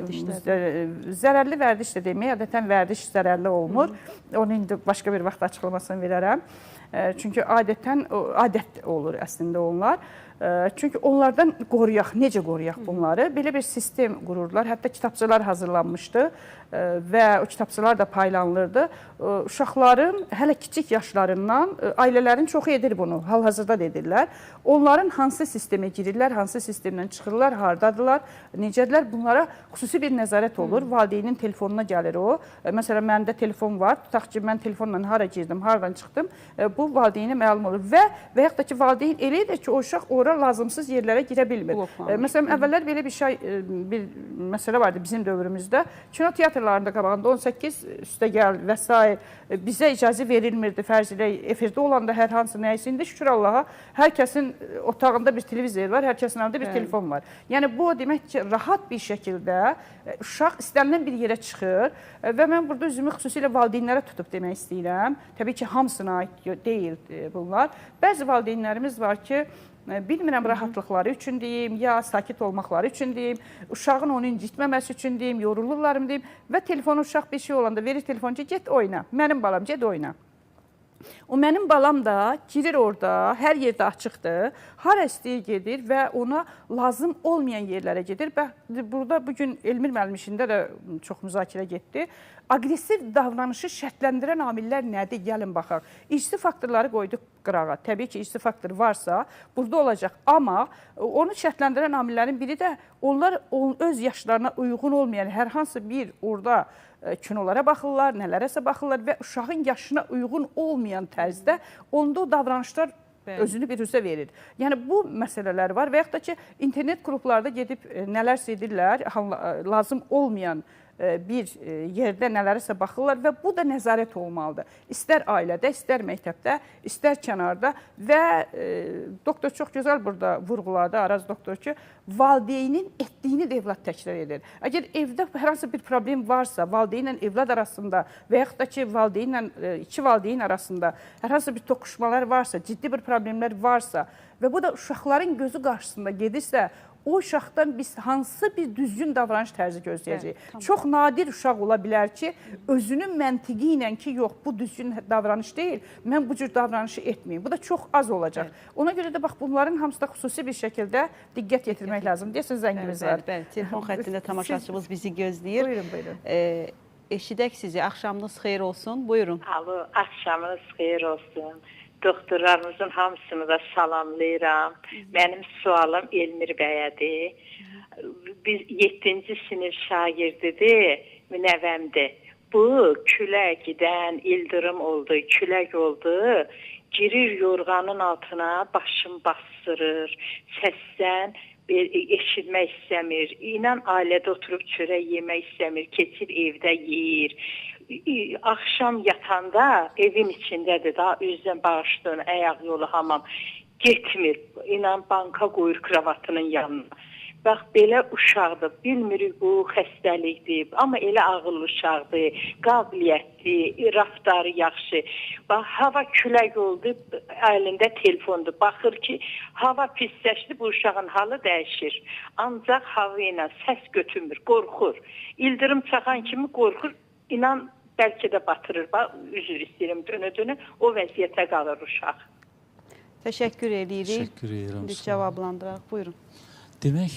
zərərli vərdiş də demək, adətən vərdiş zərərli olmur. Onu indi başqa bir vaxt açıqlamasını verərəm. Çünki adətən, adət olur əslində onlar. Çünki onlardan qoruyaq, necə qoruyaq bunları? Belə bir sistem qururdular. Hətta kitabçalar hazırlanmışdı və o kitabçalar da paylanılırdı. Uşaqların hələ kiçik yaşlarından, ailələrin çoxu edir bunu, hal-hazırda da edirlər. Onların hansı sistemə girirlər, hansı sistemdən çıxırlar, hardadırlar, necədirlər, bunlara xüsusi bir nəzarət olur. Valideynin telefonuna gəlir o. Məsələn, məndə telefon var, tutaq ki, mən telefonla hara girdim, hardan çıxdım, bu valideynə məlum olur. Və yaxud da ki, valideyn elə edir ki, o uşaq ora lazımsız yerlərə girə bilmir. Məsələn, əvvəllər belə bir şey, bir məsələ vardı bizim dövrümüzdə. Kino teatrlarında qabağında 18 üstə gəl və s. bizə icazə verilmirdi. Fərz ilə efirdə olanda hər hansı nəyisə. İndi şükür Allaha, hər kəsin otağında bir televizor var, hər kəsin əlində bir telefon var. Yəni bu o demək ki, rahat bir şəkildə uşaq istənilən bir yerə çıxır və mən burada özümü xüsusilə valideynlərə tutub demək istəyirəm. Təbii ki, hamısına aid deyil bunlar. Bəzi valideynlərimiz var ki, bilmirəm rahatlıqları üçün deyim, ya sakit olmaqları üçün deyim, uşağın onu incitməməsi üçün deyim, yorulurlarım deyim və telefonu uşaq bir şey olanda verir telefonu ki, get oyna, mənim balam, get oyna. O mənim balam da girir orada, hər yerdə açıqdır, hara istəyir gedir və ona lazım olmayan yerlərə gedir. Burada bugün Elmir müəllim işində də çox müzakirə getdi. Aqressiv davranışı şərtləndirən amillər nədir? Gəlin baxaq. İrsi faktorları qoyduq qırağa. Təbii ki, irsi faktor varsa burada olacaq. Amma onu şərtləndirən amillərin biri də onlar öz yaşlarına uyğun olmayan hər hansı bir orada kinolara baxırlar, nələrəsə baxırlar və uşağın yaşına uyğun olmayan tərzdə onda o davranışlar özünü biruzə verir. Yəni bu məsələlər var və yaxud da ki, internet klublarda gedib nələrsə edirlər, lazım olmayan bir yerdə nələrisə baxırlar və bu da nəzarət olmalıdır. İstər ailədə, istər məktəbdə, istər kənarda və doktor çox gözəl burada vurğuladı, Araz doktor ki, valideynin etdiyini də evlad təkrar edir. Əgər evdə hər hansı bir problem varsa, valideynlə evlad arasında və yaxud da ki, valideynlə, iki valideyn arasında hər hansı bir toqquşmalar varsa, ciddi bir problemlər varsa və bu da uşaqların gözü qarşısında gedirsə, o uşaqdan biz hansı bir düzgün davranış tərzi gözləyəcəyik? Bəli, çox nadir uşaq ola bilər ki, özünün məntiqi ilə ki, yox, bu düzgün davranış deyil, mən bu cür davranışı etməyim. Bu da çox az olacaq. Bəli. Ona görə də bax, bunların hamısı da xüsusi bir şəkildə diqqət yetirmək lazım. Deyəsən, zəngimiz var. Bəli, bəli. Telefon xəttində tamaşaçımız bizi gözləyir. Buyurun, buyurun. Eşidək sizi. Axşamınız xeyir olsun. Buyurun. Alo, axşamınız xeyir olsun. Doktorlarımızın hamısını da salamlayıram. Mənim sualım Elmir bəyədir. Biz 7-ci sinif şagirdidir, nəvəmdir. Bu küləkdən ildırım oldu, külək oldu. Girir yorğanın altına, başım bastırır, səsdən eşitmək istəmir. İnan ailədə oturub çörək yemək istəmir, keçir evdə yeyir. Axşam yatanda evin içindədir, daha üzdən bağışlığın, ayaq yolu hamam getmir. İnan banka qoyur kravatının yanına. Bax, belə uşaqdır, bilmirik bu xəstəlikdir, amma elə ağıllı uşaqdır, qabiliyyətli, raftarı yaxşı. Bax, hava külək oldu, əlində telefondur. Baxır ki, hava pisləşdi, bu uşağın halı dəyişir. Ancaq hava ilə səs götürmür, qorxur. İldırım çaxan kimi qorxur, İnan, bəlkə də batırır. Bax, üzr istəyirəm, dönə-dönə o vəziyyətə qalır uşaq. Təşəkkür edirik. Təşəkkür edirəm. İndi cavablandıraq. Buyurun. Demək,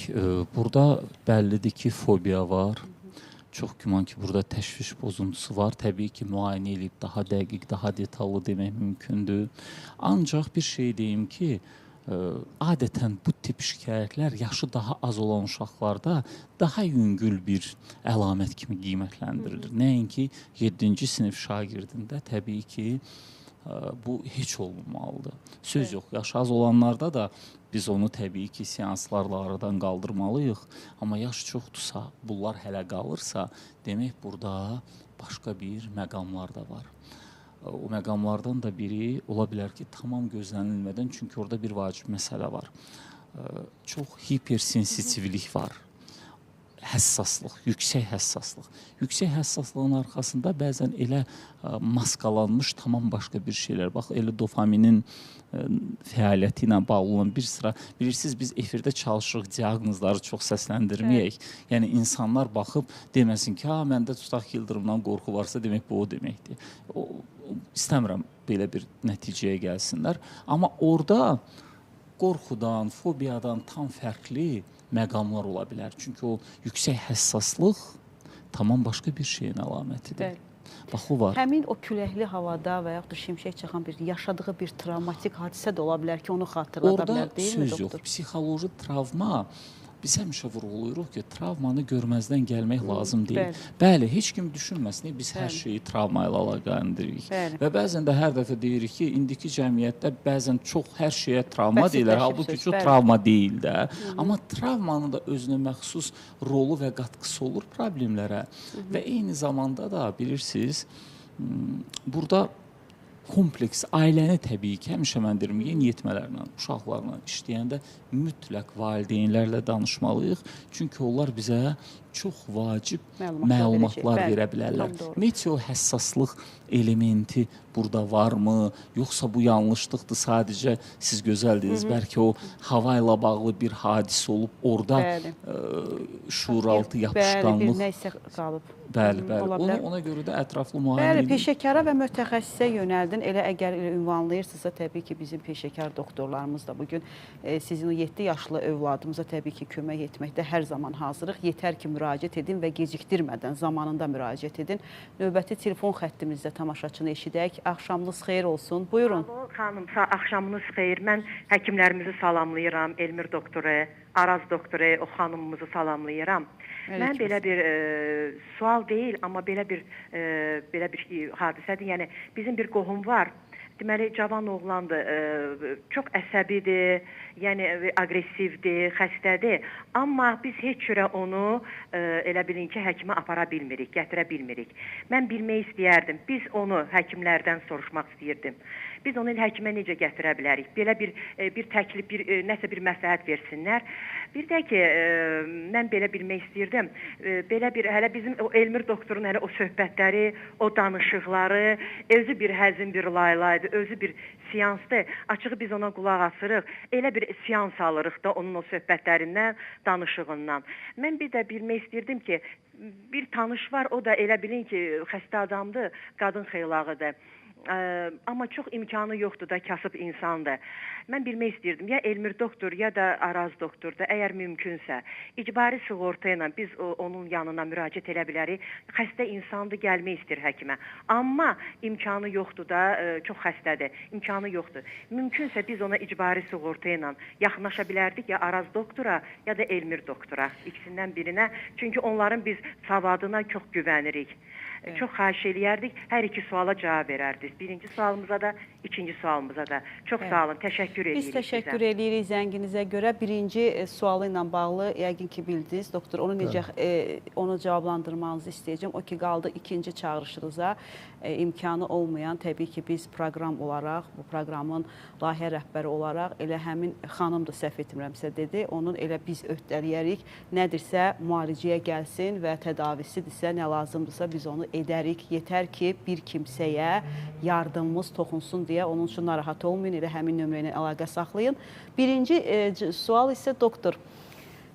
burada bəllidir ki, fobiya var. Çox güman ki, burada təşviş pozuntusu var. Təbii ki, müayinə edib daha dəqiq, daha detallı demək mümkündür. Ancaq bir şey deyim ki, adətən bu tip şikayətlər yaşı daha az olan uşaqlarda daha yüngül bir əlamət kimi qiymətləndirilir. Nəinki 7-ci sinif şagirdində təbii ki, bu heç olmamalıdır. Söz yox, yaşı az olanlarda da biz onu təbii ki, seanslarla aradan qaldırmalıyıq. Amma yaş çoxdursa, bunlar hələ qalırsa, demək burada başqa bir məqamlar da var. O məqamlardan da biri ola bilər ki, tamam gözlənilmədən, çünki orada bir vacib məsələ var. Çox hipersensitivlik var. Həssaslıq, yüksək həssaslıq. Yüksək həssaslığın arxasında bəzən elə maskalanmış tamam başqa bir şeylər. Bax, elə dopaminin fəaliyyəti ilə bağlı olan bir sıra. Bilirsiniz, biz efirdə çalışırıq, diaqnozları çox səsləndirməyək. Evet. Yəni, insanlar baxıb deməsin ki, ha, məndə tutaq ki, ildırımdan qorxu varsa, demək bu o deməkdir. İstəmirəm belə bir nəticəyə gəlsinlər. Amma orada qorxudan, fobiyadan tam fərqli məqamlar ola bilər. Çünki o yüksək həssaslıq tamam başqa bir şeyin əlamətidir. Bəli. Bax, o var. Həmin o küləkli havada və yaxud da şimşək çaxan bir yaşadığı bir travmatik hadisə də ola bilər ki, onu xatırlada bilər, deyilmi, Orada söz yox. Psixoloji travma, biz həmişə vurğulayırıq ki, travmanı görməzdən gəlmək lazım deyil. Bəli. Bəli, heç kim düşünməsin, biz Bəli. hər şeyi travma ilə əlaqələndiririk. Bəli. Və bəzən də hər dəfə deyirik ki, indiki cəmiyyətdə bəzən çox hər şeyə travma deyirlər, halbuki çox travma deyil də. Amma travmanın da özünə məxsus rolu və qatqısı olur problemlərə. Və eyni zamanda da bilirsiniz, burada kompleks, ailəni təbii ki, həmişə mən deyirəm, yeniyetmələrlə, uşaqlarla işləyəndə mütləq valideynlərlə danışmalıyıq. Çünki onlar bizə çox vacib məlumatlar verə bilərlər. Meteo həssaslıq elementi burada varmı? Yoxsa bu yanlışlıqdır, sadəcə siz gözəl dediniz, bəlkə o hava ilə bağlı bir hadisə olub, orada şuuraltı yapışqanlıq. Bəli, bir nəyisə qalıb. Bəli, bəli. Ona görə də ətraflı müayinə Bəli, peşəkara və mütəxəssisə yönəldin. Elə əgər elə ünvanlayırsınızsa, təbii ki, bizim peşəkar doktorlarımız da bugün sizin o 7 yaşlı övladımıza təbii ki, kömək etməkdə hər zaman hazırıq. Yetər ki, müraciət edin və gecikdirmədən zamanında müraciət edin. Növbəti telefon xəttimizdə tamaşaçını eşidək. Axşamınız xeyir olsun. Buyurun. Alo, xanım, axşamınız xeyir. Mən həkimlərimizi salamlayıram. Elmir doktoru, Araz doktoru, o xanımımızı salamlayıram. Mən belə bir sual deyil, amma belə bir hadisədir. Yəni bizim bir qohum var. Deməli, cavan oğlandır, çox əsəbidir, yəni aqressivdir, xəstədir. Amma biz heç cürə onu elə bilin ki, həkimə apara bilmirik, gətirə bilmirik. Mən bilmək istəyərdim. Biz onu həkimlərdən soruşmaq istəyirdim. Biz onu həkimə necə gətirə bilərik? Belə bir təklif, nəsə bir məsləhət versinlər. Bir də ki, mən belə bilmək istəyirdim. Belə bir, hələ bizim o Elmir doktorun hələ o söhbətləri, o danışıqları, özü bir həzin bir laylaydı, özü bir siyansdır. Açığı biz ona qulaq asırıq. Elə bir siyans alırıq da onun o söhbətlərindən, danışığından. Mən bir də bilmək istəyirdim ki, bir tanış var, o da elə bilin ki, xəstə adamdır, qadın xeylağıdır. Amma çox imkanı yoxdur da, kasıb insandır. Mən bilmək istəyirdim, ya Elmir doktor, ya da Araz doktordur, əgər mümkünsə. İcbari sığorta ilə biz onun yanına müraciət edə bilərik. Xəstə insandır, gəlmək istəyir həkimə. Amma imkanı yoxdur da, çox xəstədir, imkanı yoxdur. Mümkünsə biz ona icbari sığorta ilə yaxınlaşa bilərdik ya Araz doktora, ya da Elmir doktora, ikisindən birinə. Çünki onların biz savadına çox güvənirik. Evet. Çox xahiş eləyərdik, hər iki suala cavab verərdik. Birinci sualımıza da, ikinci sualımıza da. Çox sağ olun, təşəkkür edirik. Biz təşəkkür edirik zənginizə görə. Birinci sualı ilə bağlı yəqin ki bildiniz, doktor, onu necə onu cavablandırmanızı istəyəcəm. O ki qaldı ikinci çağırışınıza imkanı olmayan, təbii ki biz proqram olaraq, bu proqramın layihə rəhbəri olaraq elə həmin xanım da səhv etmirəmsə dedi, onun elə biz öhdələyərik, nədirsə müalicəyə gəlsin və tədavisidirsə, nə lazımdırsa biz onu edərik. Yetər ki, bir kimsəyə yardımımız toxunsun deyə onun üçün narahat olmayın, elə həmin nömrə ilə əlaqə saxlayın. Birinci sual isə doktor,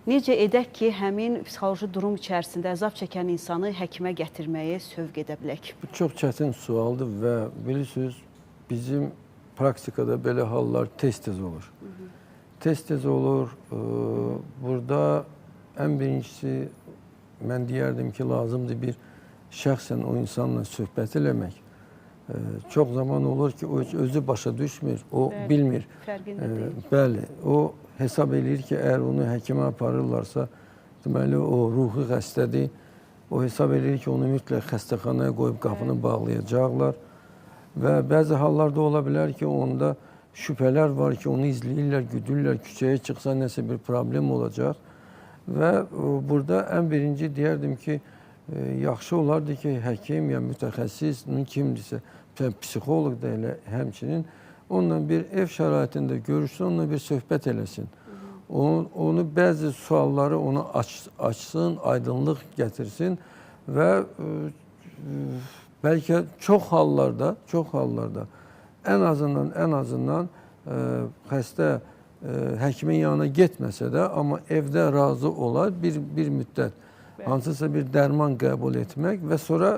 necə edək ki, həmin psixoloji durum içərisində əzab çəkən insanı həkimə gətirməyə sövq edə bilək? Bu çox çətin sualdır və bilirsiniz, bizim praktikada belə hallar tez-tez olur. Tez-tez olur. Burada ən birincisi, mən deyərdim ki, lazımdır bir şəxsən o insanla söhbət eləmək. Çox zaman olur ki, o özü başa düşmür, o bəli, bilmir. Bəli, o hesab eləyir ki, əgər onu həkimə aparırlarsa, deməli o ruhi xəstədir. O hesab eləyir ki, onu mütləq xəstəxanaya qoyub qapını bağlayacaqlar. Və bəzi hallarda ola bilər ki, onda şübhələr var ki, onu izləyirlər, güdürlər, küçəyə çıxsa nəsə bir problem olacaq. Və burada ən birinci deyərdim ki, yaxşı olardı ki, həkim ya mütəxəssis, kimdirsə, psixoloq da elə həmçinin onunla bir ev şəraitində görüşsün, onunla bir söhbət eləsin. Onu bəzi sualları ona açsın, aydınlıq gətirsin və bəlkə çox hallarda, ən azından xəstə həkimin yanına getməsə də, amma evdə razı olar bir müddət hansısa bir dərman qəbul etmək və sonra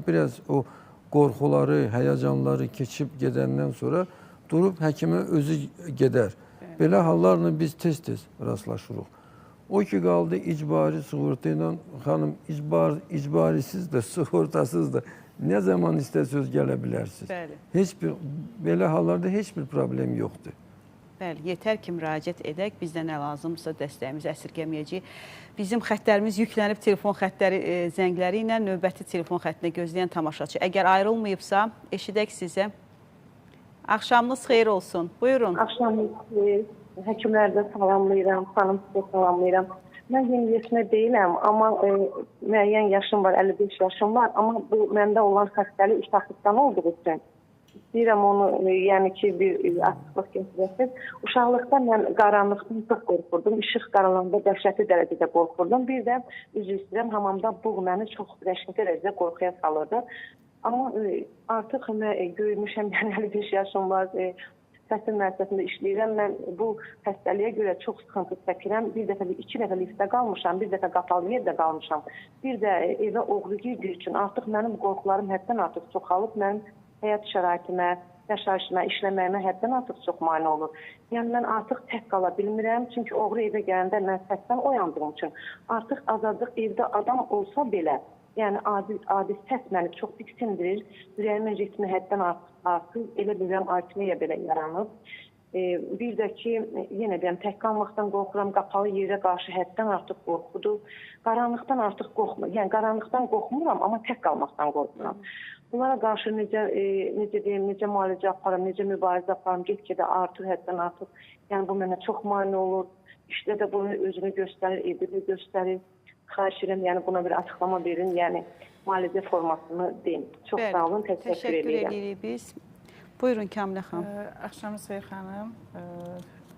biraz o qorxuları, həyəcanları keçib gedəndən sonra durub həkimə özü gedər. Belə hallarla biz tez-tez rastlaşırıq. O ki qaldı icbari sığorta ilə, xanım, icbarisiz də, sığortasız da nə zaman istəsəniz gələ bilərsiniz. Heç bir, belə hallarda heç bir problem yoxdur. Bəli, yetər ki, müraciət edək, bizdə nə lazımdırsa dəstəyimizi əsirgəməyəcəyik. Bizim xəttlərimiz yüklənib telefon xəttləri zəngləri ilə növbəti telefon xəttinə gözləyən tamaşaçı. Əgər ayrılmayıbsa, eşidək sizə. Axşamınız xeyir olsun. Buyurun. Axşamınız xeyir. Həkimləri də salamlayıram, xanım sizə salamlayıram. Mən yeniyetmə deyiləm, amma müəyyən yaşım var, 55 yaşım var. Amma bu məndə olan xəstəlik uşaqlıqdan olduğu üçün İstəyirəm onu, yəni ki, bir açıqlıq gətirəsiniz. Uşaqlıqda mən qaranlıqdan çox qorxurdum. İşıq qaranlığında dəhşətli dərəcədə qorxurdum. Bir də üzr istəyirəm, hamamda buğ məni çox dəhşətli dərəcədə qorxuya salırdı. Amma artıq mən görmüşəm, yəni 55 yaşım var, təhsil müəssisəsində işləyirəm. Mən bu xəstəliyə görə çox sıxıntı çəkirəm. Bir dəfə, iki dəfə liftdə qalmışam, bir dəfə qapalı yerdə qalmışam. Bir də evə oğru girdiyi üçün artıq mənim qorxularım həddən artıq çoxalıb. Mənim həyat şəraitimə, yaşayışıma, işləməyimə həddən artıq çox mane olur. Yəni mən artıq tək qala bilmirəm, çünki oğru evə gələndə mən səsdən oyandığım üçün artıq azadlıq evdə adam olsa belə, yəni adi səs məni çox tiksindirir, ürəyimin ritmi həddən artıq, elə bilirəm arritmiya belə yaranıb. Bir də ki, yenə deyəm, tək qalmaqdan qorxuram, qapalı yerə qarşı həddən artıq qorxudur. Qaranlıqdan artıq qorxmuram, yəni qaranlıqdan qorxmuram, amma tək qalmaqdan qorxuram. Bunlara qarşı necə deyim, necə müalicə aparım, necə mübarizə aparım, get-gedə artır, həddən artıq. Yəni bu mənə çox mane olur. İşdə də bunu özünü göstərir, evdə də göstərir. Xahiş edirəm, yəni buna bir açıqlama verin, yəni müalicə formasını deyin. Çox Bəli, sağ olun, təşəkkür Təşəkkür edirəm. edirik biz. Buyurun Kamilə xanım. Axşamınız xeyir xanım.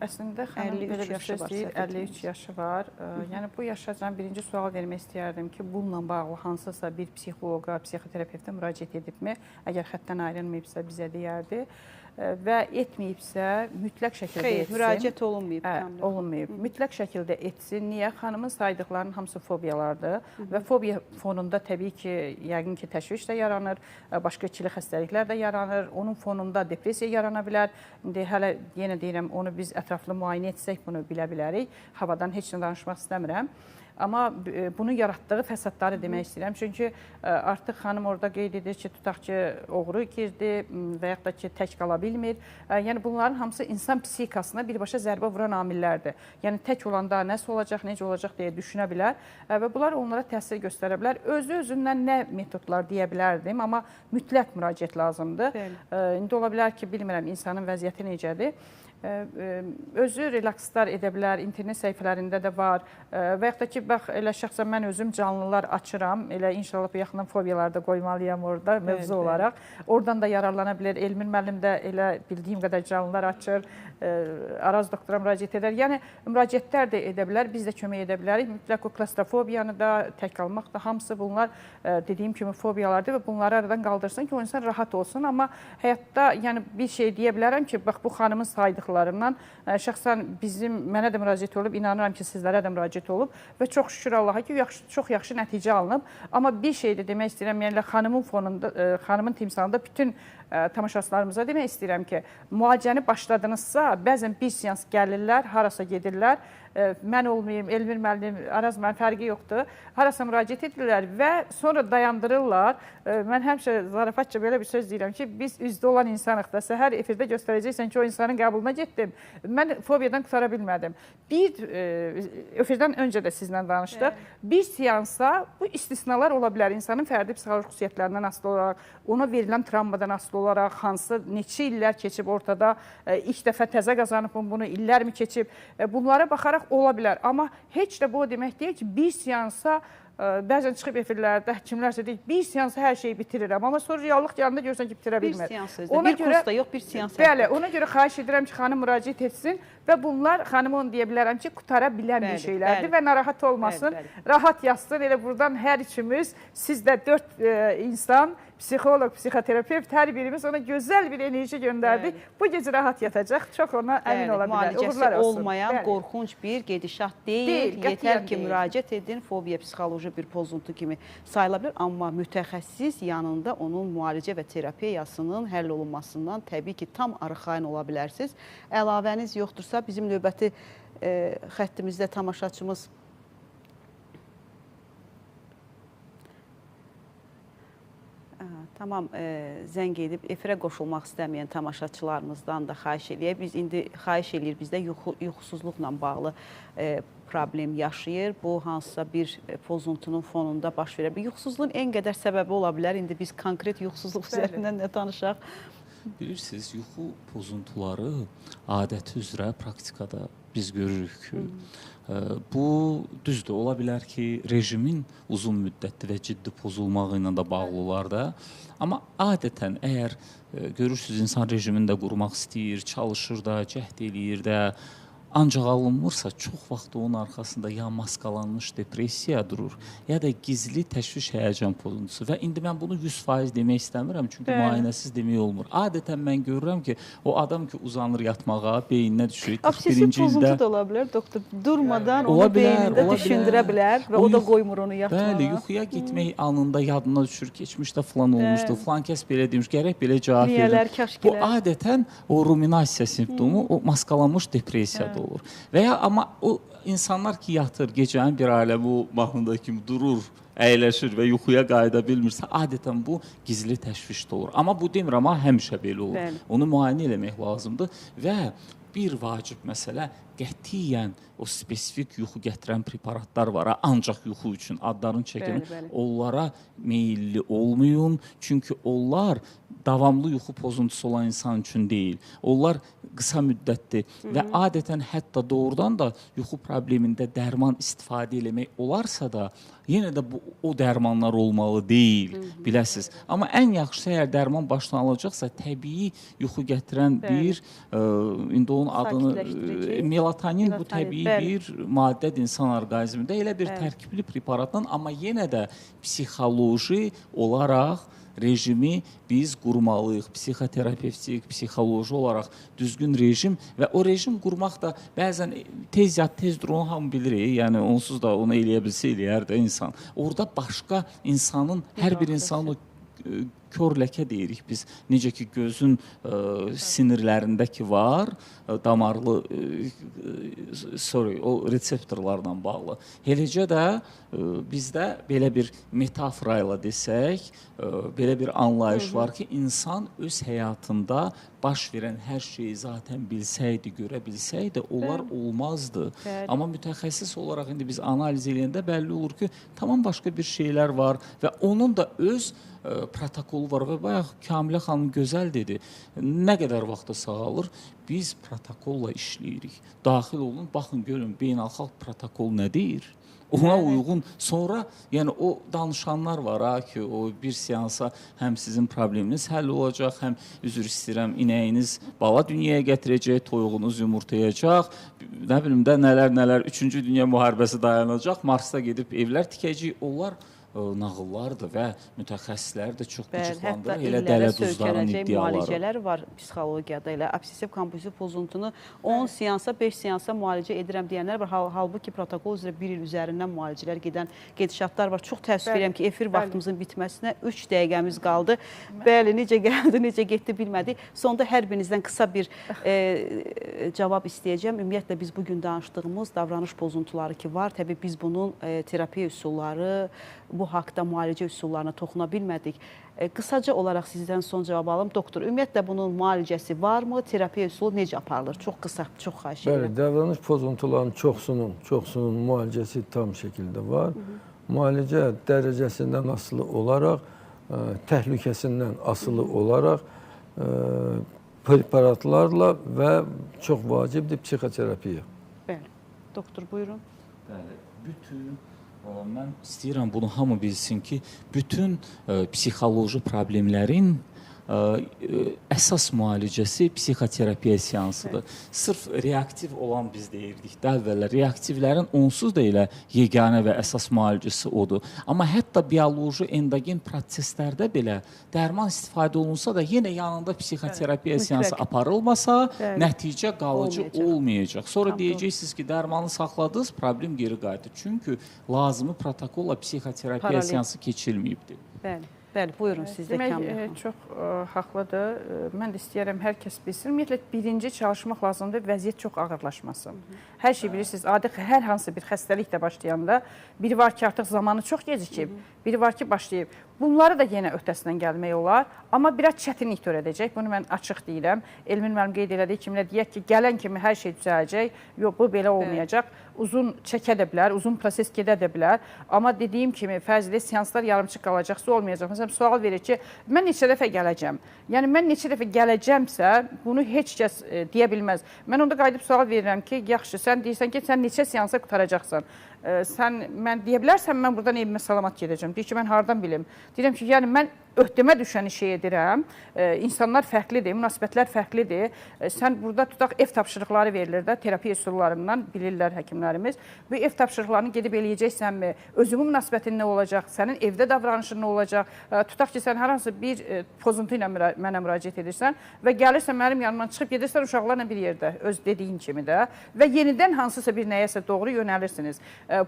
Əslində xanım 53 belə bir yaşı söz var, deyir, səhv 53 yaşı var. Yəni bu yaşacan birinci sual vermək istəyərdim ki, bununla bağlı hansısa bir psixoloqa, psixoterapevtə müraciət edibmi? Əgər xəttdən ayrılmayıbsa bizə deyərdi. Və etməyibsə mütləq şəkildə Xeyr, etsin. müraciət olunmayıb. Kamilə xanım. Olunmayıb. Mütləq şəkildə etsin. Niyə? Xanımın saydıqlarının hamısı fobiyalardır və fobiya fonunda təbii ki, yəqin ki, təşviş də yaranır, başqa ikili xəstəliklər də yaranır, onun fonunda depressiya yarana bilər. İndi hələ yenə deyirəm, onu biz ətraflı müayinə etsək bunu bilə bilərik. Havadan heç nə danışmaq istəmirəm. Amma bunun yaratdığı fəsadları demək istəyirəm. Çünki artıq xanım orada qeyd edir ki, tutaq ki, oğru girdi və yaxud da ki, tək qala bilmir. Yəni bunların hamısı insan psixikasına birbaşa zərbə vuran amillərdir. Yəni tək olanda nəsə olacaq, necə olacaq deyə düşünə bilər və bunlar onlara təsir göstərə bilər. Özü-özündən nə metodlar deyə bilərdim, amma mütləq müraciət lazımdır. İndi ola bilər ki, bilmirəm insanın vəziyyəti necədir. Özü relakslar edə bilər, internet səhifələrində də var və yaxud da ki, bax, elə şəxsən mən özüm canlılar açıram, elə inşallah bu yaxından fobiyaları da qoymalıyam orada mövzu olaraq. Oradan da yararlana bilər, Elmir müəllim də elə bildiyim qədər canlılar açır, Araz doktora müraciət edər. Yəni, müraciətlər də edə bilər, biz də kömək edə bilərik. Mütləq o klastrofobiyanı da, tək qalmaq da, hamısı bunlar dediyim kimi fobiyalardır və bunları aradan qaldırsın ki, o insan rahat olsun. Amma həyatda yəni, bir şey deyə bilərəm ki, bax, bu xanımın saydıqlarından şəxsən bizim, mənə də müraciət olub, inanıram ki, sizlərə də müraciət olub və çox şükür Allaha ki, çox yaxşı nəticə alınıb. Amma bir şey də demək istəyirəm, yəni xanımın fonunda, xanımın timsalında bütün tamaşaçılarımıza demək istəyirəm ki, müalicəni başladınızsa, bəzən bir seans gəlirlər, harasa gedirlər, mən olmayayım, Elmir müəllim, Araz müəllim, fərqi yoxdur, harasa müraciət edirlər və sonra dayandırırlar. Mən həmişə zarafatca belə bir söz deyirəm ki, biz üzdə olan insanıq da, səhər efirdə göstərəcəksən ki, o insanın qəbuluna getdim, mən fobiyadan qutara bilmədim. Bir, efirdən öncə də sizlə danışdıq, bir seansa bu istisnalar ola bilər, insanın fərdi psixoloji xüsusiyyətlərindən asılı olaraq, ona verilən travmadan asılı olaraq, hansı neçə illər keçib ortada, ilk dəfə təzə qazanıb bunu, illərmi keçib, bunlara baxaraq ola bilər. Amma heç də bu o demək deyil ki, bir seansa bəzən çıxıb efirlərdə həkimlərsə deyir, bir seansa hər şeyi bitirirəm, amma sonra reallıq gələndə görürsən ki, bitirə bilmir. Bir seans sözdə, bir kursda yox, bir seans. Bəli, ona görə xahiş edirəm ki, xanım müraciət etsin və bunlar, xanım onu deyə bilərəm ki, qutara bilən bir şeylərdir və narahat olmasın, rahat yazsın. Elə buradan hər üçümüz, siz də 4 insan, psixoloq, psixoterapevt, hər birimiz ona gözəl bir enerji göndərdik. Bu gecə rahat yatacaq, çox ona əmin ola bilər. Müalicəsi olmayan qorxunc bir gedişat deyil. Yetər ki, müraciət edin, fobiya psixoloji bir pozuntu kimi sayıla bilər. Amma mütəxəssis yanında onun müalicə və terapiyasının həll olunmasından təbii ki, tam arxayın ola bilərsiniz. Əlavəniz yoxdursa, bizim növbəti xəttimizdə tamaşaçımız tamam, zəng edib efirə qoşulmaq istəməyən tamaşaçılarımızdan da xahiş eləyək. Biz indi xahiş eləyir, bizdə yuxusuzluqla bağlı problem yaşayır. Bu hansısa bir pozuntunun fonunda baş verə bilər. Yuxusuzluğun en qədər səbəbi ola bilər. İndi biz konkret yuxusuzluq üzərindən nə danışaq? Bilirsiniz, yuxu pozuntuları adəti üzrə praktikada biz görürük ki, bu düzdür, ola bilər ki, rejimin uzun müddətli və ciddi pozulmağı ilə də bağlı olar da. Amma adətən əgər görürsünüz, insan rejimini də qurmaq istəyir, çalışır da, cəhd eləyir də, ancaq alınmırsa, çox vaxt onun arxasında ya maskalanmış depressiya durur, ya da gizli təşviş həyəcan pozuntusu. Və indi mən bunu 100% demək istəmirəm, çünki müayinəsiz demək olmur. Adətən mən görürəm ki, o adam ki uzanır yatmağa, beyninə düşür. Obsessiv pozuntu da ola bilər, doktor. Durmadan onu beynində düşündürə bilər və o da qoymur onu yatmağa. Bəli, yuxuya getmək anında yadına düşür, keçmişdə filan olmuşdu, filan kəs belə demiş, gərək belə cavab verir. Bu adətən o ruminasiya simptomu, o maskalanmış depressiyada olur. Və ya amma o insanlar ki yatır, gecənin bir aləmi o mahnıda kimi durur, əyləşir və yuxuya qayıda bilmirsə, adətən bu gizli təşvişdə olur. Amma bu demirəm, amma həmişə belə olur. Bəli. Onu müayinə eləmək lazımdır və bir vacib məsələ, qətiyyən o spesifik yuxu gətirən preparatlar var, ancaq yuxu üçün adlarını çəkilir. Onlara meyilli olmayın, çünki onlar davamlı yuxu pozuntusu olan insan üçün deyil. Onlar qısa müddətdir və adətən hətta doğrudan da yuxu problemində dərman istifadə eləmək olarsa da, yenə də bu, o dərmanlar olmalı deyil, biləsiniz. Amma ən yaxşısı əgər dərman başlanılacaqsa, təbii yuxu gətirən bir, indi onun adını melatonin, bu təbii bir maddədir insan orqanizmində, elə bir tərkibli preparatdan, amma yenə də psixoloji olaraq rejimi biz qurmalıyıq, psixoterapevtik, psixoloji olaraq düzgün rejim və o rejim qurmaq da bəzən tez yat, tez dur, onu hamı bilir, yəni onsuz da onu eləyə bilsə eləyər də insan. Orada başqa insanın, hər bir insanın o kör ləkə deyirik biz. Necə ki gözün sinirlərində ki var, damarlı, o reseptorlarla bağlı. Eləcə də bizdə belə bir metafora ilə desək, belə bir anlayış var ki, insan öz həyatında baş verən hər şeyi zaten bilsəydi, görə bilsəydi, onlar olmazdı. Bəli. Amma mütəxəssis olaraq indi biz analiz eləyəndə bəlli olur ki, tamam başqa bir şeylər var və onun da öz protokolu var və bayaq Kamilə xanım gözəl dedi, nə qədər vaxta sağalır, biz protokolla işləyirik. Daxil olun, baxın, görün, beynəlxalq protokol nə deyir? Ona uyğun sonra, yəni o danışanlar var ha ki, o bir seansa həm sizin probleminiz həll olacaq, həm üzr istəyirəm, inəyiniz bala dünyaya gətirəcək, toyuğunuz yumurtlayacaq, nə bilim də nələr nələr, 3-cü Dünya müharibəsi dayanacaq, Marsda gedib evlər tikəcək, onlar nağıllardır və mütəxəssislər də çox qıcıqlandırır. Elə dələduzların iddiaları. Müalicələr var psixologiyada, elə obsessiv kompulsiv pozuntunu 10 seansa, 5 seansa müalicə edirəm deyənlər var. Halbuki protokol üzrə 1 il üzərindən müalicələr gedən gedişatlar var. Çox təəssüf edirəm ki, efir vaxtımızın bitməsinə 3 dəqiqəmiz qaldı. Bəli, necə gəldi, necə getdi bilmədik. Sonda hər birinizdən qısa bir cavab istəyəcəm. Ümumiyyətlə, biz bugün danışdığımız davranış pozuntuları ki var. Təbii biz bunun terapiya üsulları, bu haqda müalicə üsullarına toxuna bilmədik. Qısaca olaraq sizdən son cavab alım. Doktor, ümumiyyətlə bunun müalicəsi varmı? Terapiya üsulu necə aparılır? Çox qısa, çox xahiş edirəm. Bəli, davranış pozuntularının çoxsunun müalicəsi tam şəkildə var. Müalicə dərəcəsindən asılı olaraq, təhlükəsindən asılı olaraq preparatlarla və çox vacibdir psixoterapiya. Bəli. Doktor, buyurun. Bəli, bütün... Mən istəyirəm bunu hamı bilsin ki, bütün psixoloji problemlərin əsas müalicəsi psixoterapiya seansıdır. Sırf reaktiv olan biz deyirdik də əvvəllər, reaktivlərin onsuz da elə yeganə və əsas müalicəsi odur. Amma hətta bioloji endogen proseslərdə belə dərman istifadə olunsa da yenə yanında psixoterapiya seansı aparılmasa, nəticə qalıcı olmayacaq. Sonra deyəcəksiniz ki, dərmanı saxladınız, problem geri qayıdır. Çünki lazımı protokolla psixoterapiya seansı keçilməyibdir. Bəli. Bəli, buyurun siz də Kamilə xanım. Demək, çox haqlıdır. Mən də istəyirəm, hər kəs bilsin. Ümumiyyətlə, birinci çalışmaq lazımdır, vəziyyət çox ağırlaşmasın. Hər şey bilirsiniz, adi hər hansı bir xəstəlik də başlayanda, biri var ki, artıq zamanı çox gecikib, biri var ki, başlayıb. Bunları da yenə öhdəsindən gəlmək olar, amma biraz çətinlik törədəcək. Bunu mən açıq deyirəm. Elmin müəllim qeyd elədiyi kimi, deyək ki, gələn kimi hər şey düzələcək. Yox, bu belə olmayacaq. Uzun çəkə də bilər, uzun proses gedə də bilər. Amma dediyim kimi, fərz edək, seanslar yarımçıq qalacaqsa olmayacaq. Məsələn, sual verir ki, mən neçə dəfə gələcəm? Yəni, mən neçə dəfə gələcəmsə, bunu heç kəs deyə bilməz. Mən onda qayıdıb sual verirəm ki, yaxşı, sən deyirsən ki, sən neçə seansa qurtaracaqsan? Sən, mən deyə bilərsən, mən buradan evimə salamat gedəcəm. Deyir ki, mən hardan bilim? Deyirəm ki, yəni mən öhdəmə düşən işi edirəm. İnsanlar fərqlidir, münasibətlər fərqlidir. Sən burada tutaq ev tapşırıqları verilir də, terapiya üsullarından bilirlər həkimlərimiz. Bu ev tapşırıqlarını gedib eləyəcəksənmi? Özünün münasibətin nə olacaq? Sənin evdə davranışın nə olacaq? Tutaq ki, sən hər hansı bir pozuntu ilə mənə müraciət edirsən və gəlirsən mənim yanımdan çıxıb gedirsən uşaqlarla bir yerdə, öz dediyin kimi də və yenidən hansısa bir nəyəsə doğru yönəlirsiniz.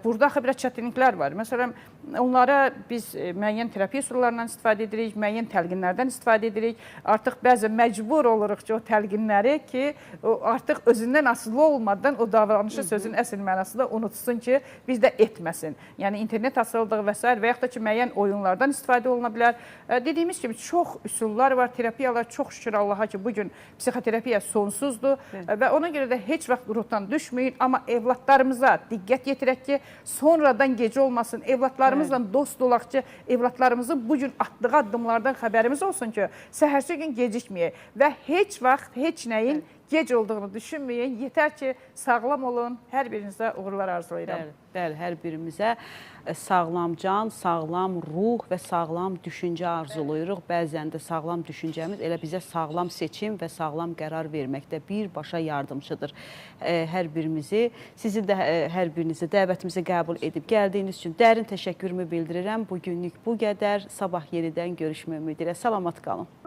Burada axı biraz çətinliklər var. Məsələn, onlara biz müəyyən terapiya üsullarından istifadə edirik, müəyyən təlqinlərdən istifadə edirik. Artıq bəzən məcbur oluruq ki, o təlqinləri ki, o artıq özündən asılı olmadan o davranışı sözün əsl mənasında unutsun ki, biz də etməsin. Yəni, internet asılılığı və s. və yaxud da ki, müəyyən oyunlardan istifadə oluna bilər. Dediyimiz kimi, çox üsullar var, terapiyalar, çox şükür Allaha ki, bugün psixoterapiya sonsuzdur və ona görə də heç vaxt ruhdan düşməyin, amma evladlarımıza diqqət yetirək ki, sonradan gecə olmasın, evladlarımızla dost olaq ki, evladlarımızın bugün atdığı addımlardan xəbərimiz olsun ki, səhərsi gün gecikməyək və heç vaxt heç nəyin Gec olduğunu düşünməyin. Yetər ki, sağlam olun. Hər birinizə uğurlar arzulayıram. Bəli, bəli, hər birimizə sağlam can, sağlam ruh və sağlam düşüncə arzulayırıq. Bəzən də sağlam düşüncəmiz elə bizə sağlam seçim və sağlam qərar verməkdə birbaşa yardımçıdır. Hər birimizi, sizi də hər birinizi dəvətimizi qəbul edib gəldiyiniz üçün dərin təşəkkürümü bildirirəm. Bu günlük bu qədər. Sabah yenidən görüşmək ümidi ilə. Salamat qalın.